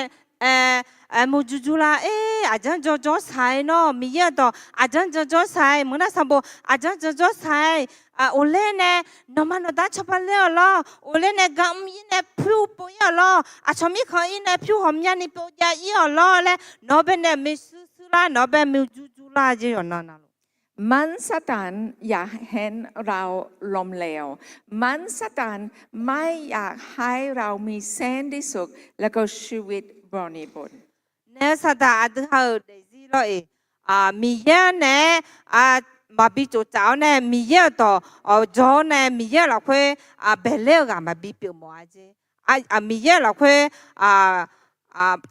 muiqjur jur lar-aer, aqjanr janjawr shaq-aer nawr, Miqyaer-euq dawq aqjanr janjawr shaq-aer, meuq nar sanqbof aqjanr janjawr shaq-aer, of ler nae nawqma nawqda cawba ler-awq lawr, of ler nae gar mr-ir nae pyur pov-ir-awq lawr, aqcawq mirkhanq-ir nae pyur ghawqmyani pov jav-ir-awq lawr laer, nawq-anr baenae muiqshuir shuir lar, nawq-anr bae muiqjur jur lar jeq yawqnan navluf. มารซาตานอยากให้เราล้มเหลว มารซาตานไม่อยากให้เรามีสันติสุข และก็ชีวิตบริบูรณ์ Naef-eu saqdaq aqdui ha-euq daefzir lawr-eq, Miqyaer-anr naeq-aer maqbi tsoftsaf-awr nae, Miqyaer-euq dawq jawr-awr nae, Miqyaer-euq lafkhoer baeqler-eu ghaq maqbi pyeuf mawf-a jeq. Miqyaer-euq lafkhoer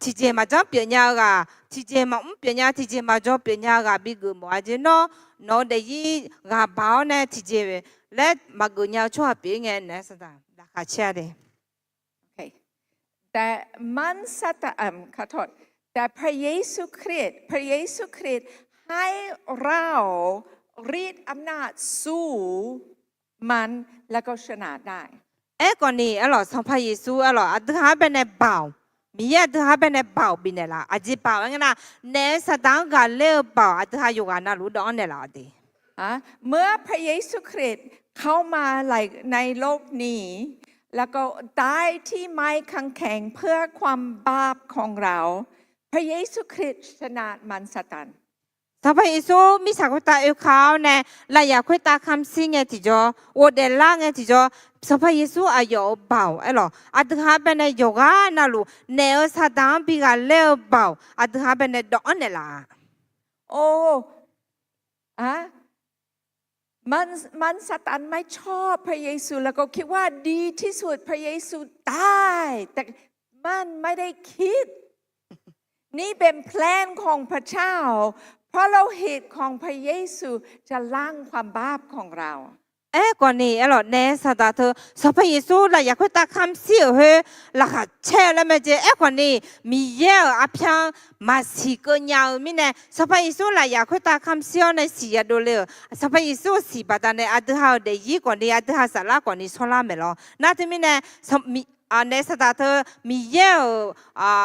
tiqjeq maqjanr pyeufnya-eu ghaq, tiqjeq maqmr pyeufnya, tiqjeq maqjaw pyeufnya-eu ghaq bigeuf mawf-a jeq. Nawr nawq-eu daefzir ghaq baq-awr nae tiqjeq laer maqgeuf nya-eu tsawrhaq pyeuf-ir ngae naef-aer saqdaq laqkhaq caer-a de. แต่มารซาตาน ขอโทษ แต่พระเยซูคริสต์ พระเยซูคริสต์ให้เราฤทธิ์อำนาจสู้มัน แล้วก็ชนะได้ Aerkhawfni aerlawq, Sanqpaq Yeqsur aerlawq, aqdui ha-anr baenae baoq, Miqyaer aqdui ha-anr baenae baoq bifnaeq laf. Aqjeq baoq-aer ngeur nar, naef-eu saqdaq-anr ghaqler-eu baoq aqdui ha yawqghaq navluf dawv-anr naeqlaf-awq de. เมื่อพระเยซูคริสต์เข้ามาในโลกนี้ แล้วก็ตายที่ไม้กางเขนเพื่อความบาปของเรา พระเยซูคริสต์ชนะมารซาตาน Sanqpaq Yeqsur mirtsaq khoertav oeka-awr nae lafyaq khoertav kamq shir ngae tiqjawr, ghofdaef lar ngae tiqjawr, Sanqpaq Yeqsur aqyawf-euq baoq aerlawq, aqdui ha-anr baenae yawqghaq navluf naef-eu saqdaq-anr bi ghaqler-eu baoq aqdui ha-anr baenae dawv-anr naeqlaf-a. โอ้ อะ มัน มารซาตานไม่ชอบพระเยซู แล้วก็คิดว่าดีที่สุดพระเยซูตาย แต่มันไม่ได้คิด นี่เป็นแผนของพระเจ้า พระโลหิตของพระเยซูจะล้างความบาปของเรา Aerkhawfni aerlawq, naef-eu saqdaq teu Sanqpaq Yeqsur lafyaq khoertav kamq shir-euq khoer laqkhaq caer-eu laer mae jeq. Aerkhawfni Miqyaer-euq arpyar-anr maqsiq keuv nya-eu mirnae, Sanqpaq Yeqsur lafyaq khoertav kamq shir-awr nae siq yadov le-euq Sanqpaq Yeqsur-euq siq baqdanae aqdui ha-euq daefzir khawfni aqdui ha saflar khawfni shawrlar maeq lawr. Nar teumirnae naef-eu saqdaq teu Miqyaer-euq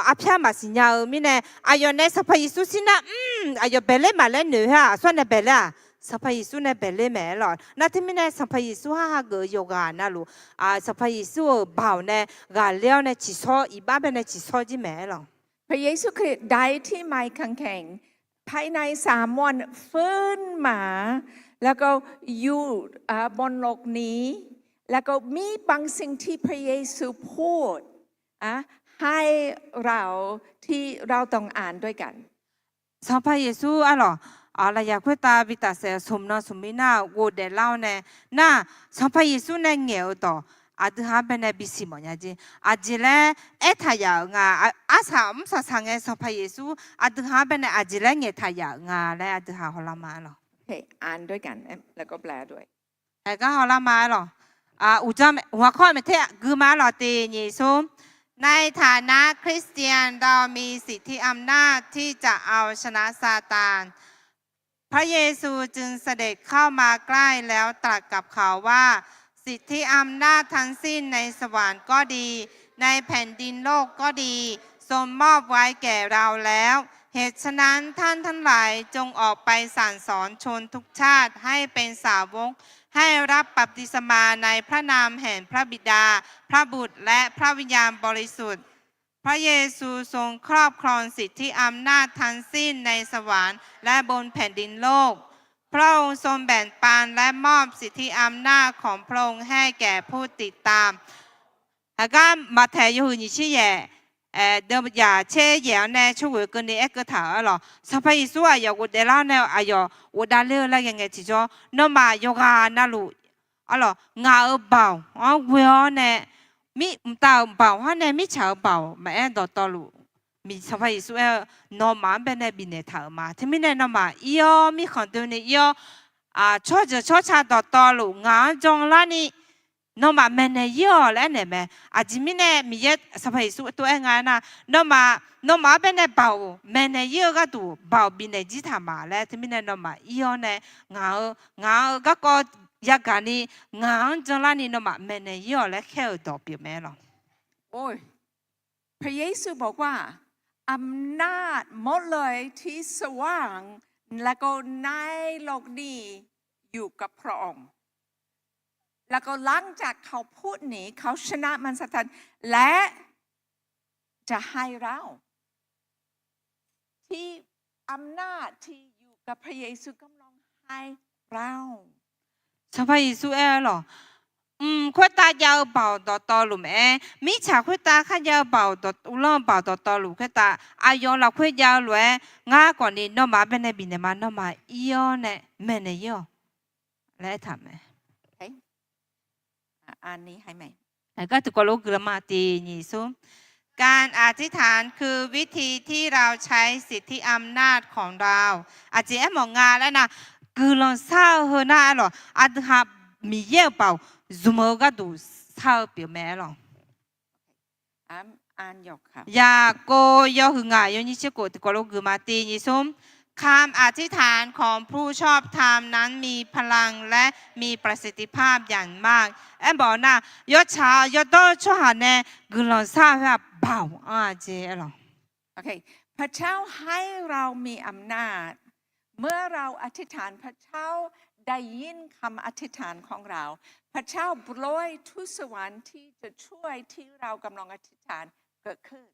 arpyar maqsiq nya-eu mirnae, aqyawf nae Sanqpaq Yeqsur shir nar, mr, aqyawf baeqler maqlaer noeq-aer-aq, aqsur nae baeqler-aq, Sanqpaq Yeqsur nae baeqler mae aerlawq. Nar teumirnae Sanqpaq Yeqsur har hageuf-eu yawqghaq navluf, Sanqpaq Yeqsur-euq baoq nae ghaqler-awr nae ciqshawr, iqbax baenae ciqshawr jir mae aerlawq. พระเยซูคริสต์ตายที่ไม้กางเขน ภายในสามวันฟื้นมา แล้วก็อยู่ อ่า บนโลกนี้ แล้วก็มีบางสิ่งที่พระเยซูพูด อ่ะ ให้เรา ที่เราต้องอ่านด้วยกัน Sanqpaq Yeqsur aerlawq, lafyaq khoertav bi tafsaef-eu smq nan smq mir nar ghofdaef lar-awr nae, nar, Sanqpaq Yeqsur nae ngaeq-eu dawq aqdui ha-anr baenae bisiq mawfnya jeq. Aqjeq laer aertaq yaf-euq nga, arsaq mr saqsaq ngae Sanqpaq Yeqsur aqdui ha-anr baenae aqjeq laer ngaeqtaq yaf-euq nga laer aqdui ha hawlar ma aerlawq. แปลก็แปลด้วย Aer gar hawlar ma aerlawq. หัวข้อ maeq ter gui ma aerlawq, tiq nyiq smr. ในฐานะคริสเตียน เรามีสิทธิอำนาจที่จะเอาชนะซาตาน พระเยซูจึงเสด็จเข้ามาใกล้แล้วตรัสกับเขาว่า สิทธิอำนาจทั้งสิ้นในสวรรค์ก็ดี ในแผ่นดินโลกก็ดี ทรงมอบไว้แก่เราแล้ว เหตุฉะนั้นท่านทั้งหลายจงออกไปสั่งสอนชนทุกชาติให้เป็นสาวก ให้รับบัพติศมาในพระนามแห่งพระบิดา พระบุตร และพระวิญญาณบริสุทธิ์ พระเยซูทรงครอบครองสิทธิอำนาจทั้งสิ้นในสวรรค์และบนแผ่นดินโลก พระองค์ทรงแบ่งปันและมอบสิทธิอำนาจของพระองค์ให้แก่ผู้ติดตาม Aqgar Maqtaeq yawhuiq nyiq tser yaef, deuv yaf tser yaef-anr nae tsawrghoeq keuvni aerkeuv taq-euq arlawq. Sanqpaq Yeqsur aqyawf ghofdaef lar-awr nae aqyawf ghofdav ler-eu laer ghae ngae tiqjawr, nawmaf yawqghaq navluf arlawq, ngaq-euq baoq-anr ghoe-awr nae, mqtav-euq baoq hawr nae mirtsaq-euq baoq maqaer dawqtawvluf, Sanqpaq Yeqsur aer-eu, nawmaf-anr baenae bifnaeq taq-euq ma. Teumirnae nawmaf ir-awr, mirkhanq doeni ir-awr, tsawrjeuq tsawrca dawqtawvluf ngaq-anr janlarni nawmaf maeqnaeq ir-awq laer aernaeq mae. Aqjeq mirnae Miqyaer Sanqpaq Yeqsur tov-aer nga aernar, nawmaf, nawmaf-anr baenae baoq maeqnaeq ir-eu gharduq baoq bifnaeq jir taq ma laer. Teumirnae nawmaf ir-awr nae ngaq-eu, ngaq-euq garkawv yagaq ni ngaq-anr janlarni nawmaf maeqnaeq ir-awq laer khaer-euq dawq pyeuf mae lawq. พระเยซูบอกว่า อำนาจหมดเลยที่สวรรค์และก็ในโลกนี้อยู่กับพระองค์ แล้วก็หลังจากเขาพูดนี้ เขาชนะมารซาตาน และจะให้เรา ที่อำนาจที่อยู่กับพระเยซูกำลังให้เรา Sanqpaq Yeqsur aer-eu lawq, mq khoertav jav-eu baoq dawqtawvluf maqaer, mirtsaq khoertav kharjav-eu baoq, uvlanr-eu baoq dawqtawvluf khoertav, aqyawf lafkhoer jav-eu lof-aer ngar khawfni nawmaf-anr baenae bifnaeq ma. Nawmaf ir-awr nae maeqnaeq ir-awq laer aertaq mae. Aqgar tiqkawv lof guiqlanq ma. Tiq nyiq smr. การอธิษฐานคือวิธีที่เราใช้สิทธิอำนาจของเรา Aqjeq aermawf nga laer nar, guiqlanq shar-eu heu nar arlawq, aqdui ha Miqyaer-euq baoq zmq-eu gharduq shar-eu pyeuf mae arlawq. Yaqkov yawhuiq ngaq yawnyir tser khof tiqkawv lof guiqlanq ma. Tiq nyiq smr. คำอธิษฐานของผู้ชอบธรรมนั้นมีพลังและมีประสิทธิภาพอย่างมาก Aermawf nar, yawtsaq-eu yawdawr-eu tsawrhaq nae guiqlanq shar-eu heu-aq baoq anr-a jeq arlawq. พระเจ้าให้เรามีอำนาจ เมื่อเราอธิษฐาน พระเจ้าได้ยินคำอธิษฐานของเรา พระเจ้าโปรยทูตสวรรค์ที่จะช่วยที่เรากำลังอธิษฐานเกิดขึ้น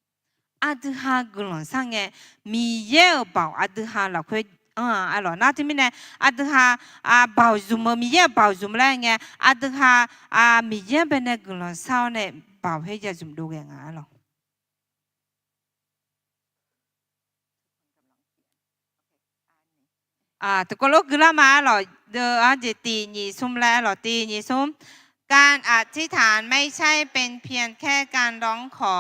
Aqdui ha guiqlanq shar ngae, Miqyaer-euq baoq aqdui ha lafkhoer anr-a arlawq. Nar teumirnae, aqdui ha baoq zmq-eu, Miqyaer-euq baoq zmq laer ngae, aqdui ha Miqyaer-anr baenae guiqlanq shar-awr nae baoq khoer ya zmq dov ghae nga arlawq. Tiqkawv lof guiqlanq ma arlawq. Deuv-anr jeq tiq nyiq smr laer arlawq. Tiq nyiq smr. การอธิษฐานไม่ใช่เป็นเพียงแค่การร้องขอ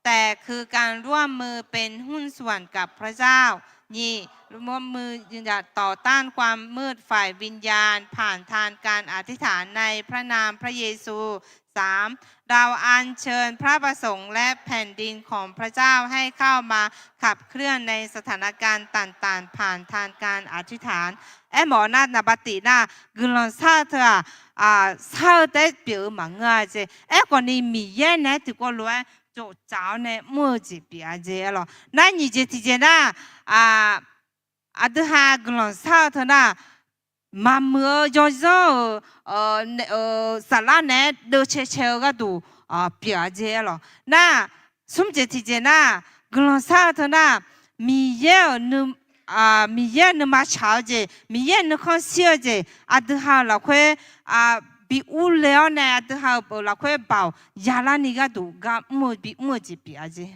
แต่คือการร่วมมือเป็นหุ้นส่วนกับพระเจ้า หยิบ ร่วมมือยืนหยัดต่อต้านความมืดฝ่ายวิญญาณ ผ่านทางการอธิษฐานในพระนามพระเยซู สาม เราอัญเชิญพระประสงค์และแผ่นดินของพระเจ้าให้เข้ามาขับเคลื่อนในสถานการณ์ต่างๆ ผ่านทางการอธิษฐาน Aermawf nar, naqba tiq nar, guiqlanq shar-eu teu-aq, shar-eu taef-aer pyeuf-eu maqngeur-a jeq. Aerkhawfni Miqyaer naeq-aer tiqkawv lof-aer tsoftsaf-awr nae mr-eu jeq pyeuf-a jeq arlawq. Nar nyiq jeq tiqjeq nar, aqdui ha guiqlanq shar-eu teu nar, maqmuiq-eu yawzanr-euq saflar naeq-aer deuvcae cae-eu gharduq pyeuf-a jeq arlawq. Nar, smr jeq tiqjeq nar, guiqlanq shar-eu teu nar, Miqyaer-euq, Miqyaer-euq nuima tsaq-eu jeq, Miqyaer-euq nuikhanr shir-eu jeq, aqdui ha-euq lafkhoer bi urle-awr nae, aqdui ha-euq lafkhoer baoq yalarni gharduq gar mr-eu, bi mr-eu jeq pyeuf-a jeq.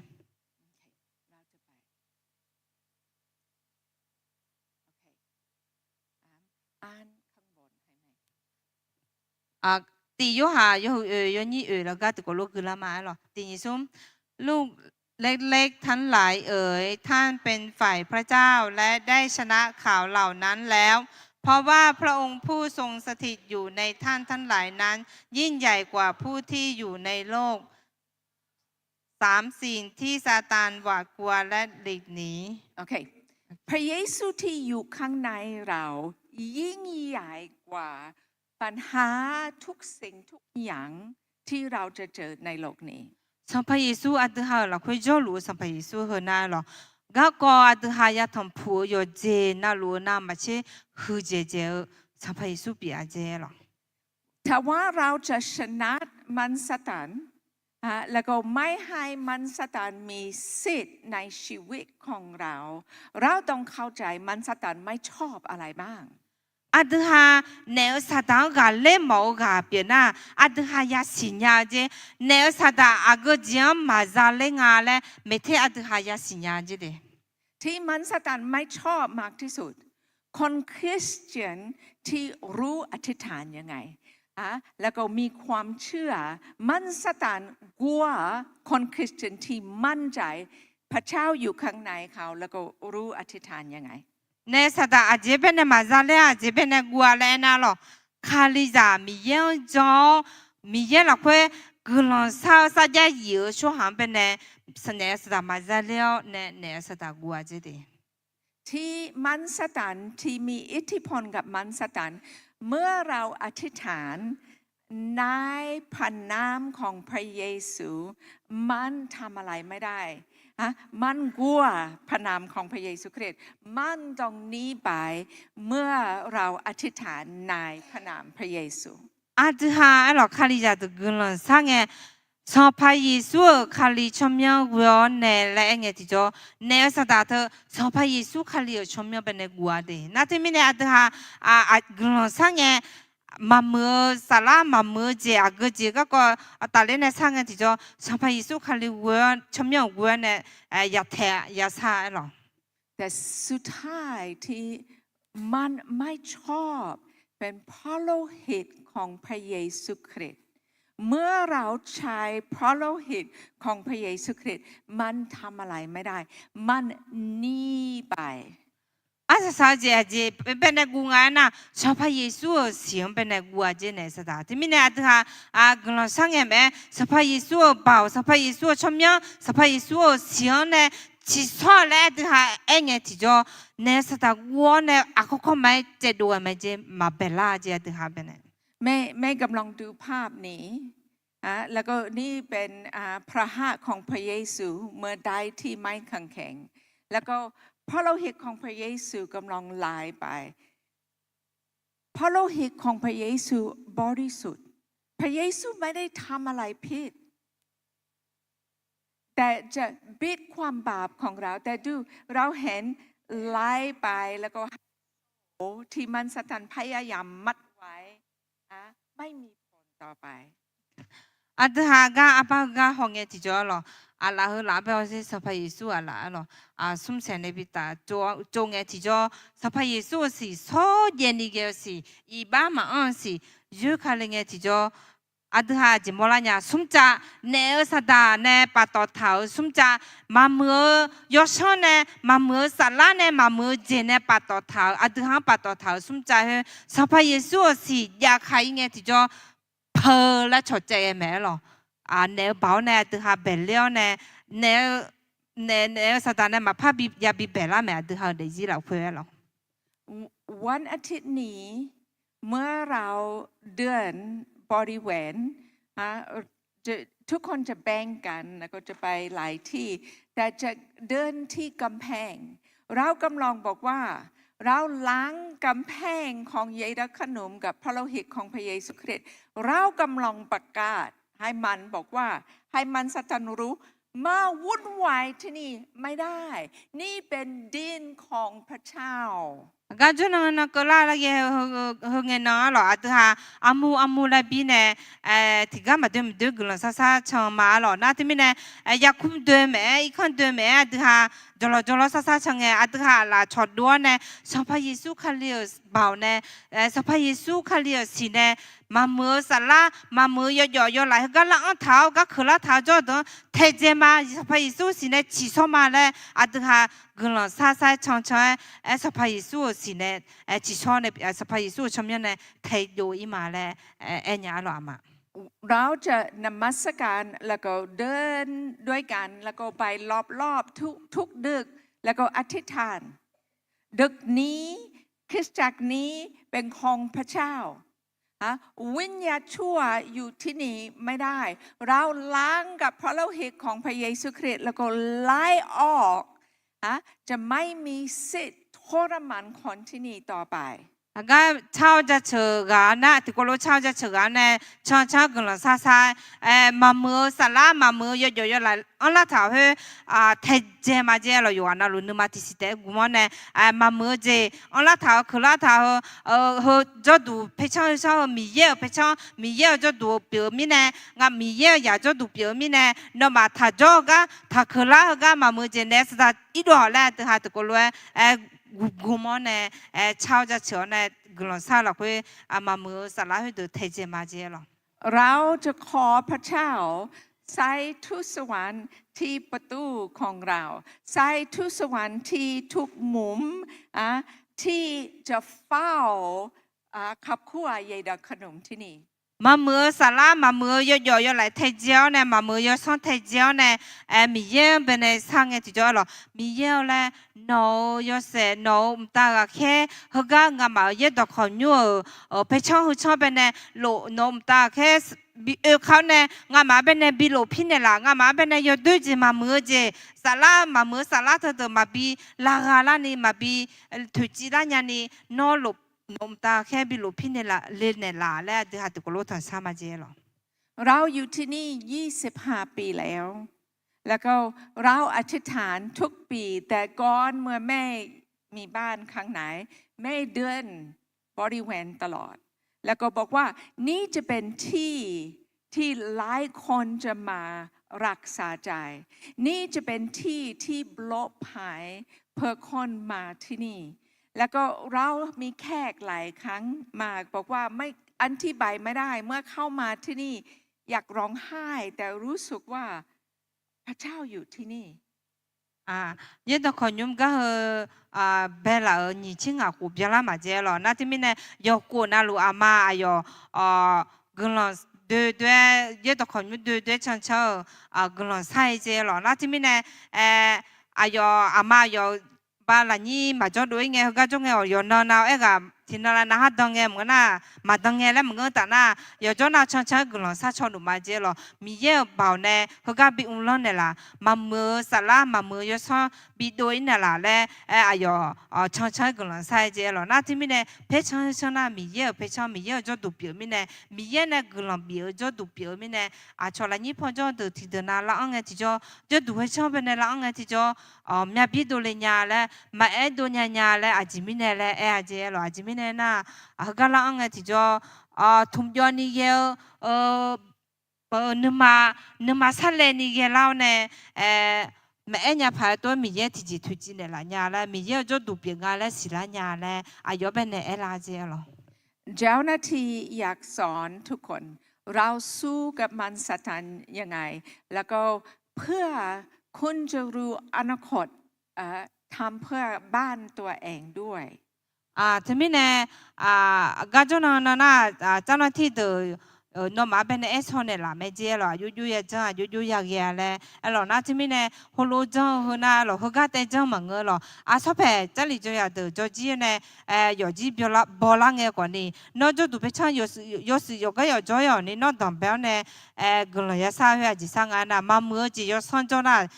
Tiq Yorhaq yawhuiq oeq yawnyir oeq lafgar tiqkawv lof guiqlanq ma arlawq. Tiq nyiq smr. ลูกเล็กๆ ทั้งหลายเอ๋ย ท่านเป็นฝ่ายพระเจ้า และได้ชนะข่าวเหล่านั้นแล้ว เพราะว่าพระองค์ผู้ทรงสถิตอยู่ในท่านทั้งหลายนั้น ยิ่งใหญ่กว่าผู้ที่อยู่ในโลก สามสิ่งที่ซาตานหวาดกลัวและหลีกหนี พระเยซูที่อยู่ข้างในเรายิ่งใหญ่กว่าปัญหาทุกสิ่งทุกอย่างที่เราจะเจอในโลกนี้ Sanqpaq Yeqsur aqdui ha-euq lafkhoer jawrluf-eu Sanqpaq Yeqsur heu nar lawq. Garkawv aqdui ha yatanq puq-eu yawqjeq navluf-eu navmaqtser huiqdzaeq dzaeq-eu Sanqpaq Yeqsur pyeuf-a dzae lawq. แต่ว่าเราจะชนะมารซาตาน อ่ะ แล้วก็ไม่ให้มารซาตานมีสิทธิ์ในชีวิตของเรา เราต้องเข้าใจมารซาตานไม่ชอบอะไรบ้าง Aqdui ha naef-eu saqdaq-anr ghaqler mawf-eu ghaq pyeuf nar, aqdui ha yasiq nya-eu jeq. Naef-eu saqdaq aqgeu jeq-anr maqza ler nga laer maeqter aqdui ha yasiq nya jeq de. ที่มารซาตานไม่ชอบมากที่สุด คนคริสเตียนที่รู้อธิษฐานยังไง อ่ะ แล้วก็มีความเชื่อ มารซาตานกลัวคนคริสเตียนที่มั่นใจพระเจ้าอยู่ข้างในเขา แล้วก็รู้อธิษฐานยังไง Naef-eu saqdaq aqjeq baenae maqza ler-a, aqjeq baenae guv-a laer aernar lawq. Kalizaq Miqyaer-anr jan-awr, Miqyaer lafkhoer guiqlanq shar-eu sarjax yif-eu tsawrhaq-anr baenae naef-eu saqdaq maqza ler-awr nae naef-eu saqdaq guv-a dzae de. ที่มารซาตาน ที่มีอิทธิพลกับมารซาตาน เมื่อเราอธิษฐานในพระนามของพระเยซู มันทำอะไรไม่ได้ ฮะ มันกลัวพระนามของพระเยซูคริสต์ มันต้องหนีไป เมื่อเราอธิษฐานในพระนามพระเยซู Aqdui ha aerlawq, Kalizaq deuq guiqlanq shar ngae, Sanqpaq Yeqsur-euq Kali tsawrmyanr ghoe-awr nae laer aer ngae tiqjawr, naef-eu saqdaq teu Sanqpaq Yeqsur Kali-euq tsawrmyanr baenae guv-a de. Nar teumirnae aqdui ha guiqlanq shar ngae, maqmuiq-eu saflar maqmuiq-eu jeq aqgeu jeq garkawv tafler nae shar ngae tiqjawr, Sanqpaq Yeqsur Kali ghoe-awr tsawrmyanr-euq ghoe-awr nae yataeq yashar aerlawq. แต่สุดท้ายที่มันไม่ชอบเป็นพระโลหิตของพระเยซูคริสต์ เมื่อเราใช้พระโลหิตของพระเยซูคริสต์ มันทำอะไรไม่ได้ มันหนีไป Arsaq saq-eu jeq aqjeq baenae guv nga aernar, Sanqpaq Yeqsur-euq siq-anr baenae guv-a dzae naef-eu saqdaq. Teumirnae aqdui ha guiqlanq shar ngae mae, Sanqpaq Yeqsur-euq baoq, Sanqpaq Yeqsur-euq tsawrmyanr, Sanqpaq Yeqsur-euq siq-anr nae ciqsawr laer aqdui ha aer ngae tiqjawr, naef-eu saqdaq guv-awr nae aqkawr kawr ma-aer caevdov-a mae jeq maqbaeqlar jeq aqdui ha baenae แม่ แม่กำลังดูภาพนี้ อ่ะ แล้วก็นี่เป็น อ่ะ พระหัตถ์ของพระเยซูเมื่อได้ที่ไม้กางเขน แล้วก็พระโลหิตของพระเยซูกำลังไหลไป พระโลหิตของพระเยซูบริสุทธิ์ พระเยซูไม่ได้ทำอะไรผิด แต่จะปิดความบาปของเรา แต่ดู เราเห็นไหลไป แล้วก็ ที่มารซาตานพยายามมัดไว้ อ่ะ ไม่มีผลต่อไป Aqdui ha gar arbar gar haw ngae tiqjawr lawq. Aqlaf heu laf-anr bae-awr zir Sanqpaq Yeqsur aqlaf-aer lawq. Smr saeq nae bi taf tsov ngae tiqjawr, Sanqpaq Yeqsur-euq siq shawrjaev ni ghae-eu siq, iqbax maqanr-eu siq, yoer ka le ngae tiqjawr, aqdui ha aqjeq mawrlar nya smr cav, naef-eu saqdaq nae paftawf taq-euq smr cav, maqmuiq-eu yawsanr nae, maqmuiq-eu saflar nae, maqmuiq-eu jeq nae paftawf taq-euq, aqdui ha-anr paftawf taq-euq smr cav khoer, Sanqpaq Yeqsur-euq siq jav ka-ir ngae tiqjawr, peuq laer cawqcaev ghae mae aer lawq. Naef-eu baoq-awr nae aqdui ha baeqler-awr nae, naef-eu naef-eu saqdaq nae maqpar bi yabi baeqlar mae, aqdui ha-euq daefzir lafkhoer aer lawq. วันอาทิตย์นี้ เมื่อเราเดินบริเวณ อ่ะ จะ ทุกคนจะแบ่งกัน แล้วก็จะไปหลายที่ แต่จะเดินที่กำแพง เรากำลังบอกว่า เราล้างกำแพงของเยรูซาเล็มกับพระโลหิตของพระเยซูคริสต์ เรากำลังประกาศให้มันบอกว่า ให้มารซาตานรู้ มาวุ่นวายที่นี่ไม่ได้ นี่เป็นดินของพระเจ้า Aqgar jawr nan nan keuvlar laer ghae heu ngae nan aer lawq, aqdui ha armur armur laer bir nae tiqgar maqdoe maqdoe guiqlanq sar sar can ma aer lawq. Nar teumirnae yarkmr doe maeq-aer, irkanr doe maeq-aer, aqdui ha jawqlawq jawqlawr sar sar can ngae, aqdui ha aqlaf cawqdov-awr nae Sanqpaq Yeqsur Kali-euq baoq nae, Sanqpaq Yeqsur Kali-euq siq nae maqmuiq-eu saflar, maqmuiq-eu yawjawf yawlaf heugar lar-anr taq-awr, gar keuq lar taq-eu jawr deuq-anr taedzae ma, Sanqpaq Yeqsur-euq siq nae ciqshawr ma laer aqdui ha guiqlanq sar sar-aer can can-aer, aer Sanqpaq Yeqsur-euq siq nae ciqshawr nae, Sanqpaq Yeqsur-euq tsawrmyanr nae taedov-ir ma laer aer nya aer lawq aqma. เราจะนมัสการ แล้วก็เดินด้วยกัน แล้วก็ไปรอบๆ ทุกๆ ดึก แล้วก็อธิษฐาน ดึกนี้ คริสตจักรนี้เป็นของพระเจ้า ฮะ วิญญาณชั่วอยู่ที่นี่ไม่ได้ เราล้างกับพระโลหิตของพระเยซูคริสต์ แล้วก็ไล่ออก ฮะ จะไม่มีสิทธิ์ทรมานคนที่นี่ต่อไป Aqgar car-awr jaceuq ghaq nar, tiqkawv lof car-awr jaceuq ghaq nae cancan-anr guiqlanq sar sar-aer, maqmuiq-eu saflar maqmuiq-eu yawjawf yawlaeq anrlar taq-euq khoer taedzae ma jeq lawq. Yawqghaq navluf nuima tiqsiq taef-aer gmq-awr nae, maqmuiq-eu jeq anrlar taq-euq keuqlar taq-eu heu jawrduq paercanr heu canr heu Miqyaer-euq paercanr, Miqyaer-euq jawrduq pyeuf-eu mirnae, ngaq Miqyaer-euq yaq jawrduq pyeuf-eu mirnae, nawmaf taq jawr-eu gar taq keuqlar heu gar maqmuiq-eu jeq naeq-aer saqdaq irdov-awq laer aqdui ha tiqkawv lof-aer gmq-awr nae, car-awr jaceuq-awr nae guiqlanq sar-eu lafkhoer, maqmuiq-eu saflar khoerdeuq taedzae ma jeq lawq. เราจะขอพระเจ้าใช้ทูตสวรรค์ที่ประตูของเรา ใช้ทูตสวรรค์ที่ทุกมุม อ่ะ ที่จะเฝ้า อ่ะ ครอบครัว ยายดอกขนุนที่นี่ Maqmuiq-eu saflar maqmuiq-eu yawjawf yawlaeq taedzae-awr nae, maqmuiq-eu yawsanr taedzae-awr nae, Miqyaer-anr baenae sar ngae tiqjawr lawq. Miqyaer-eu laer nawq-euq yawshaef, nawq-euq mqtav ghaqkhaer heugar ngamaf-euq yaerdawq khawqnymr-euq paercanr heu canr baenae lof, nawq-euq mqtav ghaqkhaer bi oe kar-awr nae ngamaf-anr baenae bi lof pir naeqlaf, ngamaf-anr baenae yawdoer jeq maqmuiq-eu jeq, saflar maqmuiq-eu saflar teudeuq maqbi lavgha larni, maqbi toeqciv lar nyani, nawr lof, nawq-euq mqtav ghaqkhaer bi lof pir naeqlaf, le naeqlaf laer aqdui ha tiqkawv lof tanqsar ma jeq lawq. เราอยู่ที่นี่ ยี่สิบห้าปีแล้ว แล้วก็เราอธิษฐานทุกปี แต่ก่อนเมื่อแม่มีบ้านข้างใน แม่เดินบริเวณตลอด แล้วก็บอกว่า นี่จะเป็นที่ที่หลายคนจะมารักษาใจ นี่จะเป็นที่ที่ปลอดภัยเพื่อคนมาที่นี่ แล้วก็เรามีแขกหลายครั้งมาบอกว่า ไม่ อธิบายไม่ได้ เมื่อเข้ามาที่นี่ อยากร้องไห้ แต่รู้สึกว่าพระเจ้าอยู่ที่นี่ Yaerdawq khawqnymr gar heu baelaf-euq nyiq tser ngaq khof byanlar maqjae lawq. Nar teumirnae yawqkhof navluf aqma aqyawf guiqlanq doe doe-aer, yaerdawq khawqnymr doe doe-aer cancan-eu guiqlanq sar-aer jae lawq. Nar teumirnae aqyawf aqma aqyawf ba lafnyir maqjawr dov-ir ngae, heugar jawr ngae awq, yawqnan nav-awr aerghaq tiqnan lav nav har dan ngae maqngeur nar, maqdan ngae laer maqngeur taf nar, yawqjawr nav cancan-aer guiqlanq sar caw luf ma jae lawq. Miqyaer-euq baoq nae heugar bi mrlanr naeqlaf, maqmuiq-eu saflar maqmuiq-eu yawsanr bidov-ir naeqlaf laer aer, aqyawf cancan-aer guiqlanq sar-aer jae lawq. Nar teumirnae paercanr heu canr nar Miqyaer-euq paercanr, Miqyaer-euq jawrduq pyeuf-eu mirnae, Miqyaer nae guiqlanq bif-eu jawrduq pyeuf-eu mirnae, aqcawq lafnyir paw jawr deuq tiqdeuq nav lar-anr ngae tiqjawr, jawrduq heu canr baenae lar-anr ngae tiqjawr, myavbir dovle nya laer, maqaer dov nya nya laer aqjeq mirnae laer aer-a jae lawq. Aqjeq mirnae nar, heugar lar-anr ngae tiqjawr, tmqjawv ni ghae-eu nuima, nuima sarlaev ni ghae lar-awr nae, maqaer nya paq-aer tov-aer Miqyaer tiqjeq toeqciv naeqlaf nya laer, Miqyaer-euq jawrduq pyeuf nga laer siqlar nya laer aqyawf baenae aerlar jae lawq.เจ้าหน้าที่อยากสอนทุกคน เราสู้กับมารซาตานยังไง แล้วก็เพื่อคุณจะรู้อนาคต ทำเพื่อบ้านตัวเองด้วย Teumirnae, gar jawr nan nan nar, จ้าหน้าที่ deuq nawmaf-anr baenae aer shaw naeqlaf mae jae lawq. Aqjox jox ya janr, aqjox jox ya ghae-a laer aer lawq. Nar teumirnae heulof janr-eu heu nar lawq, heugar taev janr maqngeur lawq. Aqsawrpaeq Jarlif jawr yaq deuq jawrjir nae yawfjir bawlar ngae khawfni, nawr jawrduq paercanr yawshuif yawqgar yawf jawr-awq ni nawr danqbae-awr nae guiqlanq yasar khoer aqjeq sar nga nar, maqmuiq-eu jeq yawsanr jawr nar,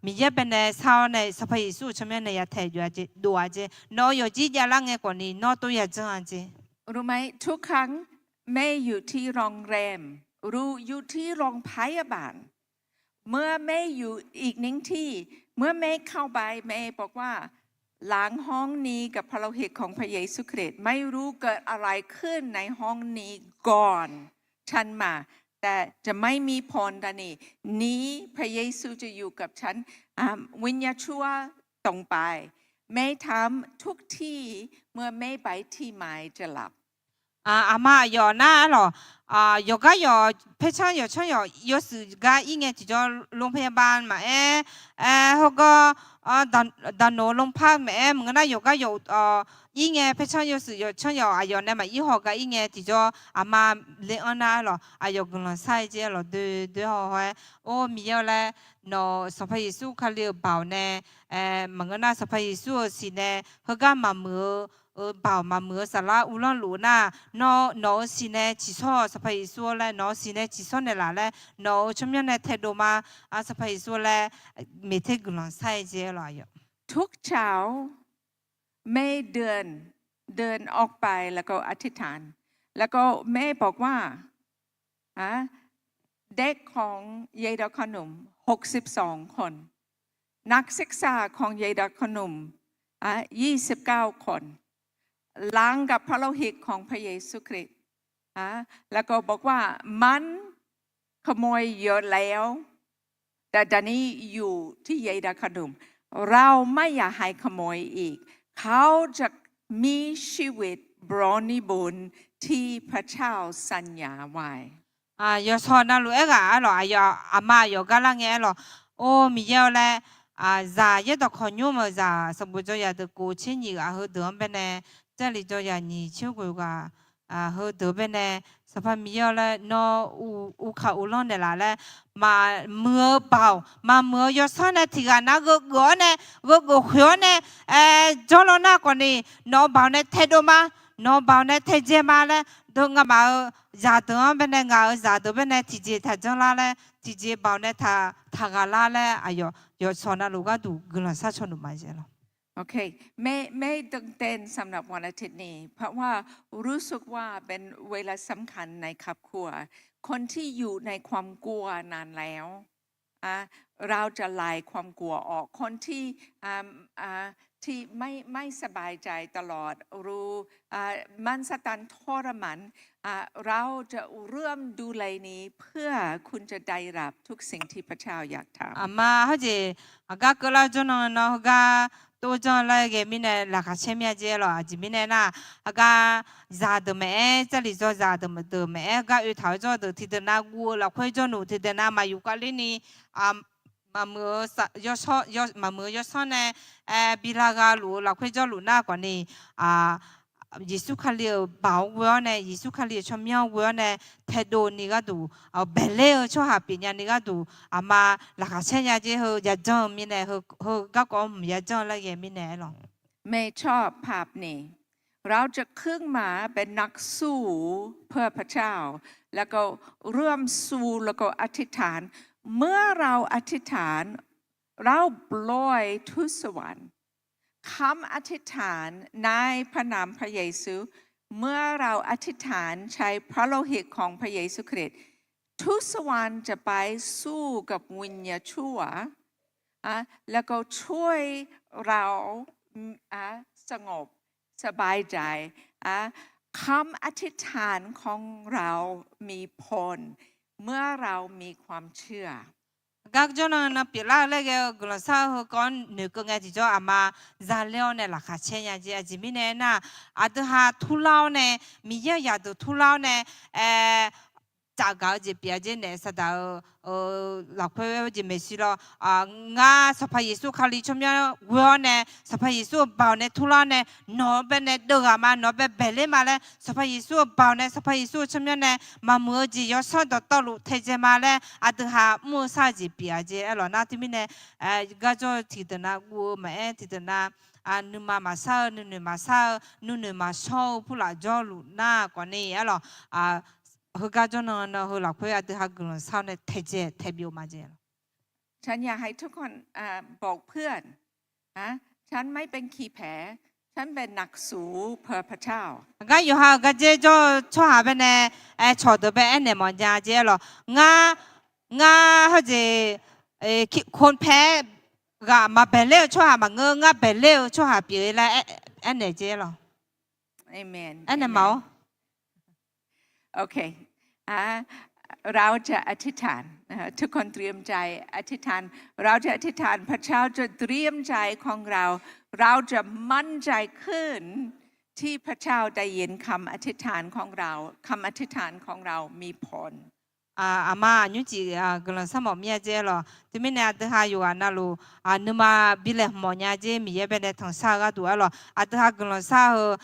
Miqyaer baenae sar-awr nae Sanqpaq Yeqsur-euq tsawrmyanr nae ya taeq dov-a jeq. Nawq-euq yawfjir javlar ngae khawfni nawr tov ya janr-a jeq. รู้ไหม ทุกครั้งแม่อยู่ที่โรงแรม หรืออยู่ที่โรงพยาบาล เมื่อแม่อยู่อีกหนึ่งที่ เมื่อแม่เข้าไป แม่บอกว่า ล้างห้องนี้กับพระโลหิตของพระเยซูคริสต์ ไม่รู้เกิดอะไรขึ้นในห้องนี้ก่อนฉันมา แต่จะไม่มีผลทันที นี้พระเยซูจะอยู่กับฉัน วิญญาณชั่วตรงไป แม่ทำทุกที่ เมื่อแม่ไปที่ไม้จะหลับ Aqma aqyawf nar-aer lawq, yawqgar yawq paercanr yawqcanr yawq yawshuif gar ir ngae tiqjawr, โรงพยาบาล maqaer, heugar daqnoq โรงพัก maqaer, maqngeur nar yawqgar yawq ir ngae paercanr yawshuif yawqcanr yawq aqyawf nae maqir haw gar ir ngae tiqjawr, aqma le-anr nar-aer lawq, aqyawf guiqlanq sar-aer jae lawq. Doe doe haw haw-aer, Or Miqyaer-eu laer, nawq Sanqpaq Yeqsur Kali-euq baoq nae, maqngeur nar Sanqpaq Yeqsur-euq siq nae heugar maqmuiq-eu baoq maqmuiq-eu saflar uvlanr luf nar, nawr nawq-euq siqnae ciqshawr-awq Sanqpaq Yeqsur-or laer, nawq-euq siqnae ciqshawr naeqlaf laer, nawq-euq tsawrmyanr nae taedov ma, Sanqpaq Yeqsur laer, เมเทศ guiqlanq shar-aer jeq-aer lawq aqyawf. ทุกเช้า แม่เดิน เดินออกไปแล้วก็อธิษฐาน แล้วก็แม่บอกว่า อ่ะ เด็กของยายดอกขนุม หกสิบสองคน นักศึกษาของยายดอกขนุม อ่ะ ยี่สิบเก้าคน หลังกับพระโลหิตของพระเยซูคริสต์ อ่ะ แล้วก็บอกว่ามันขโมยเยอะแล้ว แต่ตอนนี้อยู่ที่ยายดอกขนุม เราไม่อยากให้ขโมยอีก เขาจะมีชีวิตบริบูรณ์ที่พระเจ้าสัญญาไว้ Yawshawr navluf aerghaq aerlawq, aqyawf aqma aqyawf gar lar ngae aerlawq, Or Miqyaer-awr laer, zaq yaerdawq kawq nymr-euq zaq sanqbof dzawyaq deuq kof tser nyiq ghaq heudeuq-anr baenae, Jarlif dzawyaq nyiq tser ghoeq ghaq heudeuq baenae, Sanqpaq Miqyaer-awr laer nawr uvkaq uvlanr naeqlaf laer, maqmuiq-eu baoq maqmuiq-eu yawsanr nae tiq ghaq nar gheugeuf-awr nae, gheugeuf khoeq-awr nae, jawrlawr nar khawfni, nawq-euq baoq nae taedov ma, nawq-euq baoq nae taedzae ma laer, deuq ngamaf-euq zaqdeuq-anr baenae, ngaq-euq zaqdeuq baenae tiqjeq taqjanr lar laer, tiqjeq baoq nae taq, taqghaq lar laer, aqyawf yawshawr navluf gharduq guiqlanq shar caw nmq ma jeq lawq. โอเค ไม่ไม่ตื่นเต้นสำหรับวันอาทิตย์นี้ เพราะว่ารู้สึกว่าเป็นเวลาสำคัญในครอบครัว คนที่อยู่ในความกลัวนานแล้ว อ่ะ เราจะไล่ความกลัวออก คนที่ อ่ะ อ่ะ ที่ไม่ไม่สบายใจตลอด รู้ อ่ะ มันซาตานทรมาน อ่ะ เราจะเริ่มดูเลยนี้ เพื่อคุณจะได้รับทุกสิ่งที่พระเจ้าอยากทำ Aqma hawjeq, aqgar keuvlar jawrnan nan heugar tov janr laer ghae mirnae laqkhaq caer mya jeq lawq. Aqjeq mirnae nar, aqgar zaqdeuq maeq-aer, Jarlif dzaw zaqdeuq maeq-aer, gar oe taq-eu jawr deuq tiqdeuq nav guv-eu lafkhoer jawrluf tiqdeuq nav maqyuf khavler ni, maqmuiq-eu yawsanr nae bi lar gha luf-eu lafkhoer jawrluf nar khawfni, Yeqsur Kali-euq baoq-anr ghoe-awr nae, Yeqsur Kali-euq tsawrmyanr-anr ghoe-awr nae, taedov ni gharduq, baeqler-eu tsawrhaq pyeufnya ni gharduq, aqma laqkhaq caer nya jeq heu yajanr-eu mirnae, heu garkawv-anr mq yajanr laer ghae mirnae aer lawq. ไม่ชอบภาพนี้ เราจะขึ้นมาเป็นนักสู้เพื่อพระเจ้า แล้วก็ร่วมสู้ แล้วก็อธิษฐาน เมื่อเราอธิษฐาน เราปล่อยทูตสวรรค์ คำอธิษฐานในพระนามพระเยซู เมื่อเราอธิษฐานใช้พระโลหิตของพระเยซูคริสต์ ทูตสวรรค์จะไปสู้กับวิญญาณชั่ว อ่ะ แล้วก็ช่วยเรา อ่ะ สงบ สบายใจ อ่ะ คำอธิษฐานของเรามีผล เมื่อเรามีความเชื่อ Gar jawrnan nan pyeuflar-eu laer ghae-eu guiqlanq shar-eu heukawv-anr noeqkeuv ngae tiqjawr aqma zaler-awr nae laqkhaq caer nya jeq. Aqjeq mirnae aernar, aqdui ha turlar-awr nae, Miqyaer-euq zaqdeuq turlar-awr nae, aer, tsafgaq-eu jeq pyeuf-a jeq naef saqdaq-eu lafkhoer jeq maeqshi lawr. Ngar Sanqpaq Yeqsur Kali tsawrmyanr ghoe-awr nae, Sanqpaq Yeqsur-euq baoq nae turlar-awr nae, nawq-anr baenae deuvghaq ma, nawq-anr bae baeqler ma laer, Sanqpaq Yeqsur-euq baoq nae, Sanqpaq Yeqsur-euq tsawrmyanr nae maqmuiq-eu jeq yawsanr dawqtawvluf taedzae ma laer, aqdui ha mr-eu shar-eu jeq pyeuf-a jeq aer lawq. Nar teumirnae, gar jawr-eu tiqdeuq nav guv-eu maqaer, tiqdeuq nav nuima maqsar-eu, nuinoeq maqsar-eu, nuinoeq maqshawr-eu purlaf jawrluf nar khawfni aer lawq. Heugar jawrnan nan heu lafkhoer aqdui ha guiqlanq shar-awr nae taedzae taebyov ma jeq lawq. ฉันอยากให้ทุกคน อ่า บอกเพื่อน นะ ฉันไม่เป็นขี้แพ้ ฉันเป็นนักสู้เพื่อพระเจ้า Gar yawqha-euq gardzer jawr-eu tsawrhaq baenae, aer, cawqdeuq bae aernaeq mawfnya jeq aer lawq. Ngar, ngar hawjeq, คนแพ้ ghaq maqbaeqler-eu tsawrhaq maqngeur, ngar baeqler-eu tsawrhaq pyeuf-eu laer aernaeq jeq aer lawq. Aernaeq ma-awr. โอเค อ่ะ เราจะอธิษฐาน นะ ทุกคนเตรียมใจอธิษฐาน เราจะอธิษฐาน พระเจ้าจะเตรียมใจของเรา เราจะมั่นใจขึ้น ที่พระเจ้าได้ยินคำอธิษฐานของเรา คำอธิษฐานของเรามีผล Aqma nymrcif guiqlanq sharmawf mir-a jeq aer lawq. Teumirnae aqdui ha yawqghaq navluf nuima bi laeqhmq mawfnya jeq Miqyaer baenae tanqshar-eu gharduq aer lawq. Aqdui ha guiqlanq shar-eu,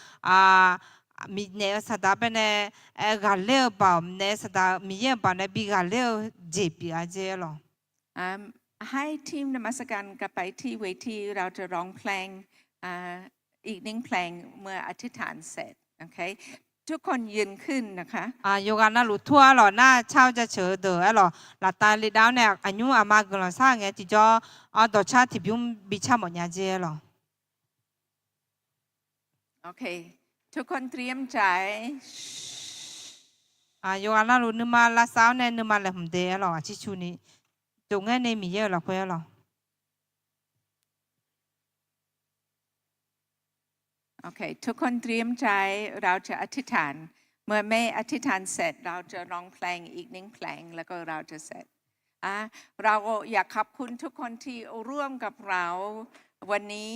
naef-eu saqdaq baenae, ghaqler-eu baoq naef-eu saqdaq Miqyaer-euq baoq nae bi ghaqler-eu jeq pyeuf-a jeq aer lawq. ให้ทีมนมัสการกลับไปที่เวที เราจะร้องเพลง อ่า อีกหนึ่งเพลงเมื่ออธิษฐานเสร็จ โอเค ทุกคนยืนขึ้นนะคะ Yawqghaq navluf tur-aer lawq nar car-eu jaceuq-eu deuq-aer lawq laftav le dav-awr nae aqnymr aqma guiqlanq shar ngae tiqjawr dawqcar tiqbymr bi car mawf nya jer-aer lawq. ทุกคนเตรียมใจ Yawqghaq navluf nuima lavsav-awr nae nuima laeqhmq de-aer lawq aqcir cu ni, jov ngaer ni Miqyaer-euq lafkhoer-aer lawq. ทุกคนเตรียมใจ เราจะอธิษฐาน เมื่อแม่อธิษฐานเสร็จ เราจะร้องเพลงอีกหนึ่งเพลง แล้วก็เราจะเสร็จ อ่ะ เราอยากขอบคุณทุกคนที่ร่วมกับเราวันนี้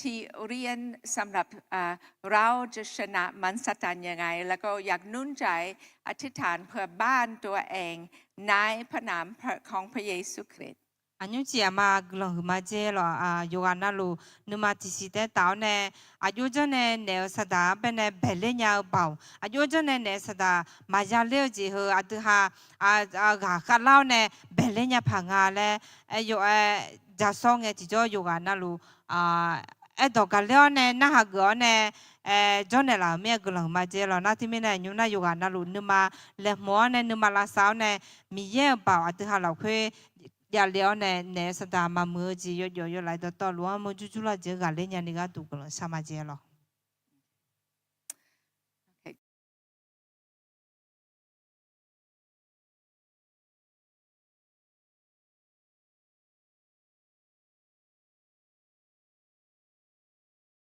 ที่เรียนสำหรับ อ่า เราจะชนะมารซาตานยังไง แล้วก็อยากหนุนใจอธิษฐานเพื่อบ้านตัวเอง ในพระนามของพระเยซูคริสต์ Aqnymr ciq aqma guiqlanq huiqma jer lawq. Yawqghaq navluf nuima tiqsiq taef-aer taf-awr nae, aqjox janr nae naeq-eu saqdaq-anr baenae baeqler nya-eu baoq, aqjox janr nae naeq-eu saqdaq maqya ler-eu jeq heu aqdui ha ghaq khavlar-awr nae baeqler nya paq nga laer, aer yawf-aer jaqsawr ngae tiqjawr yawqghaq navluf aerdawq gaqler-awr nae narhaq geuf-awr nae jawrnaeq laf-euq mir-aer guiqlanq huiqma jer lawq. Nar teumirnae aqnymr nar yawqghaq navluf nuima laeqhmq-awr nae nuima lavsav-awr nae Miqyaer-euq baoq aqdui ha lafkhoer javle-awr nae naeq-eu saqdaq maqmuiq-eu jeq yawjawf yawlaf dawqtawvluf-anr murjur jurlar jeq-aer ghaqler nyani gharduq guiqlanq shar ma jer lawq.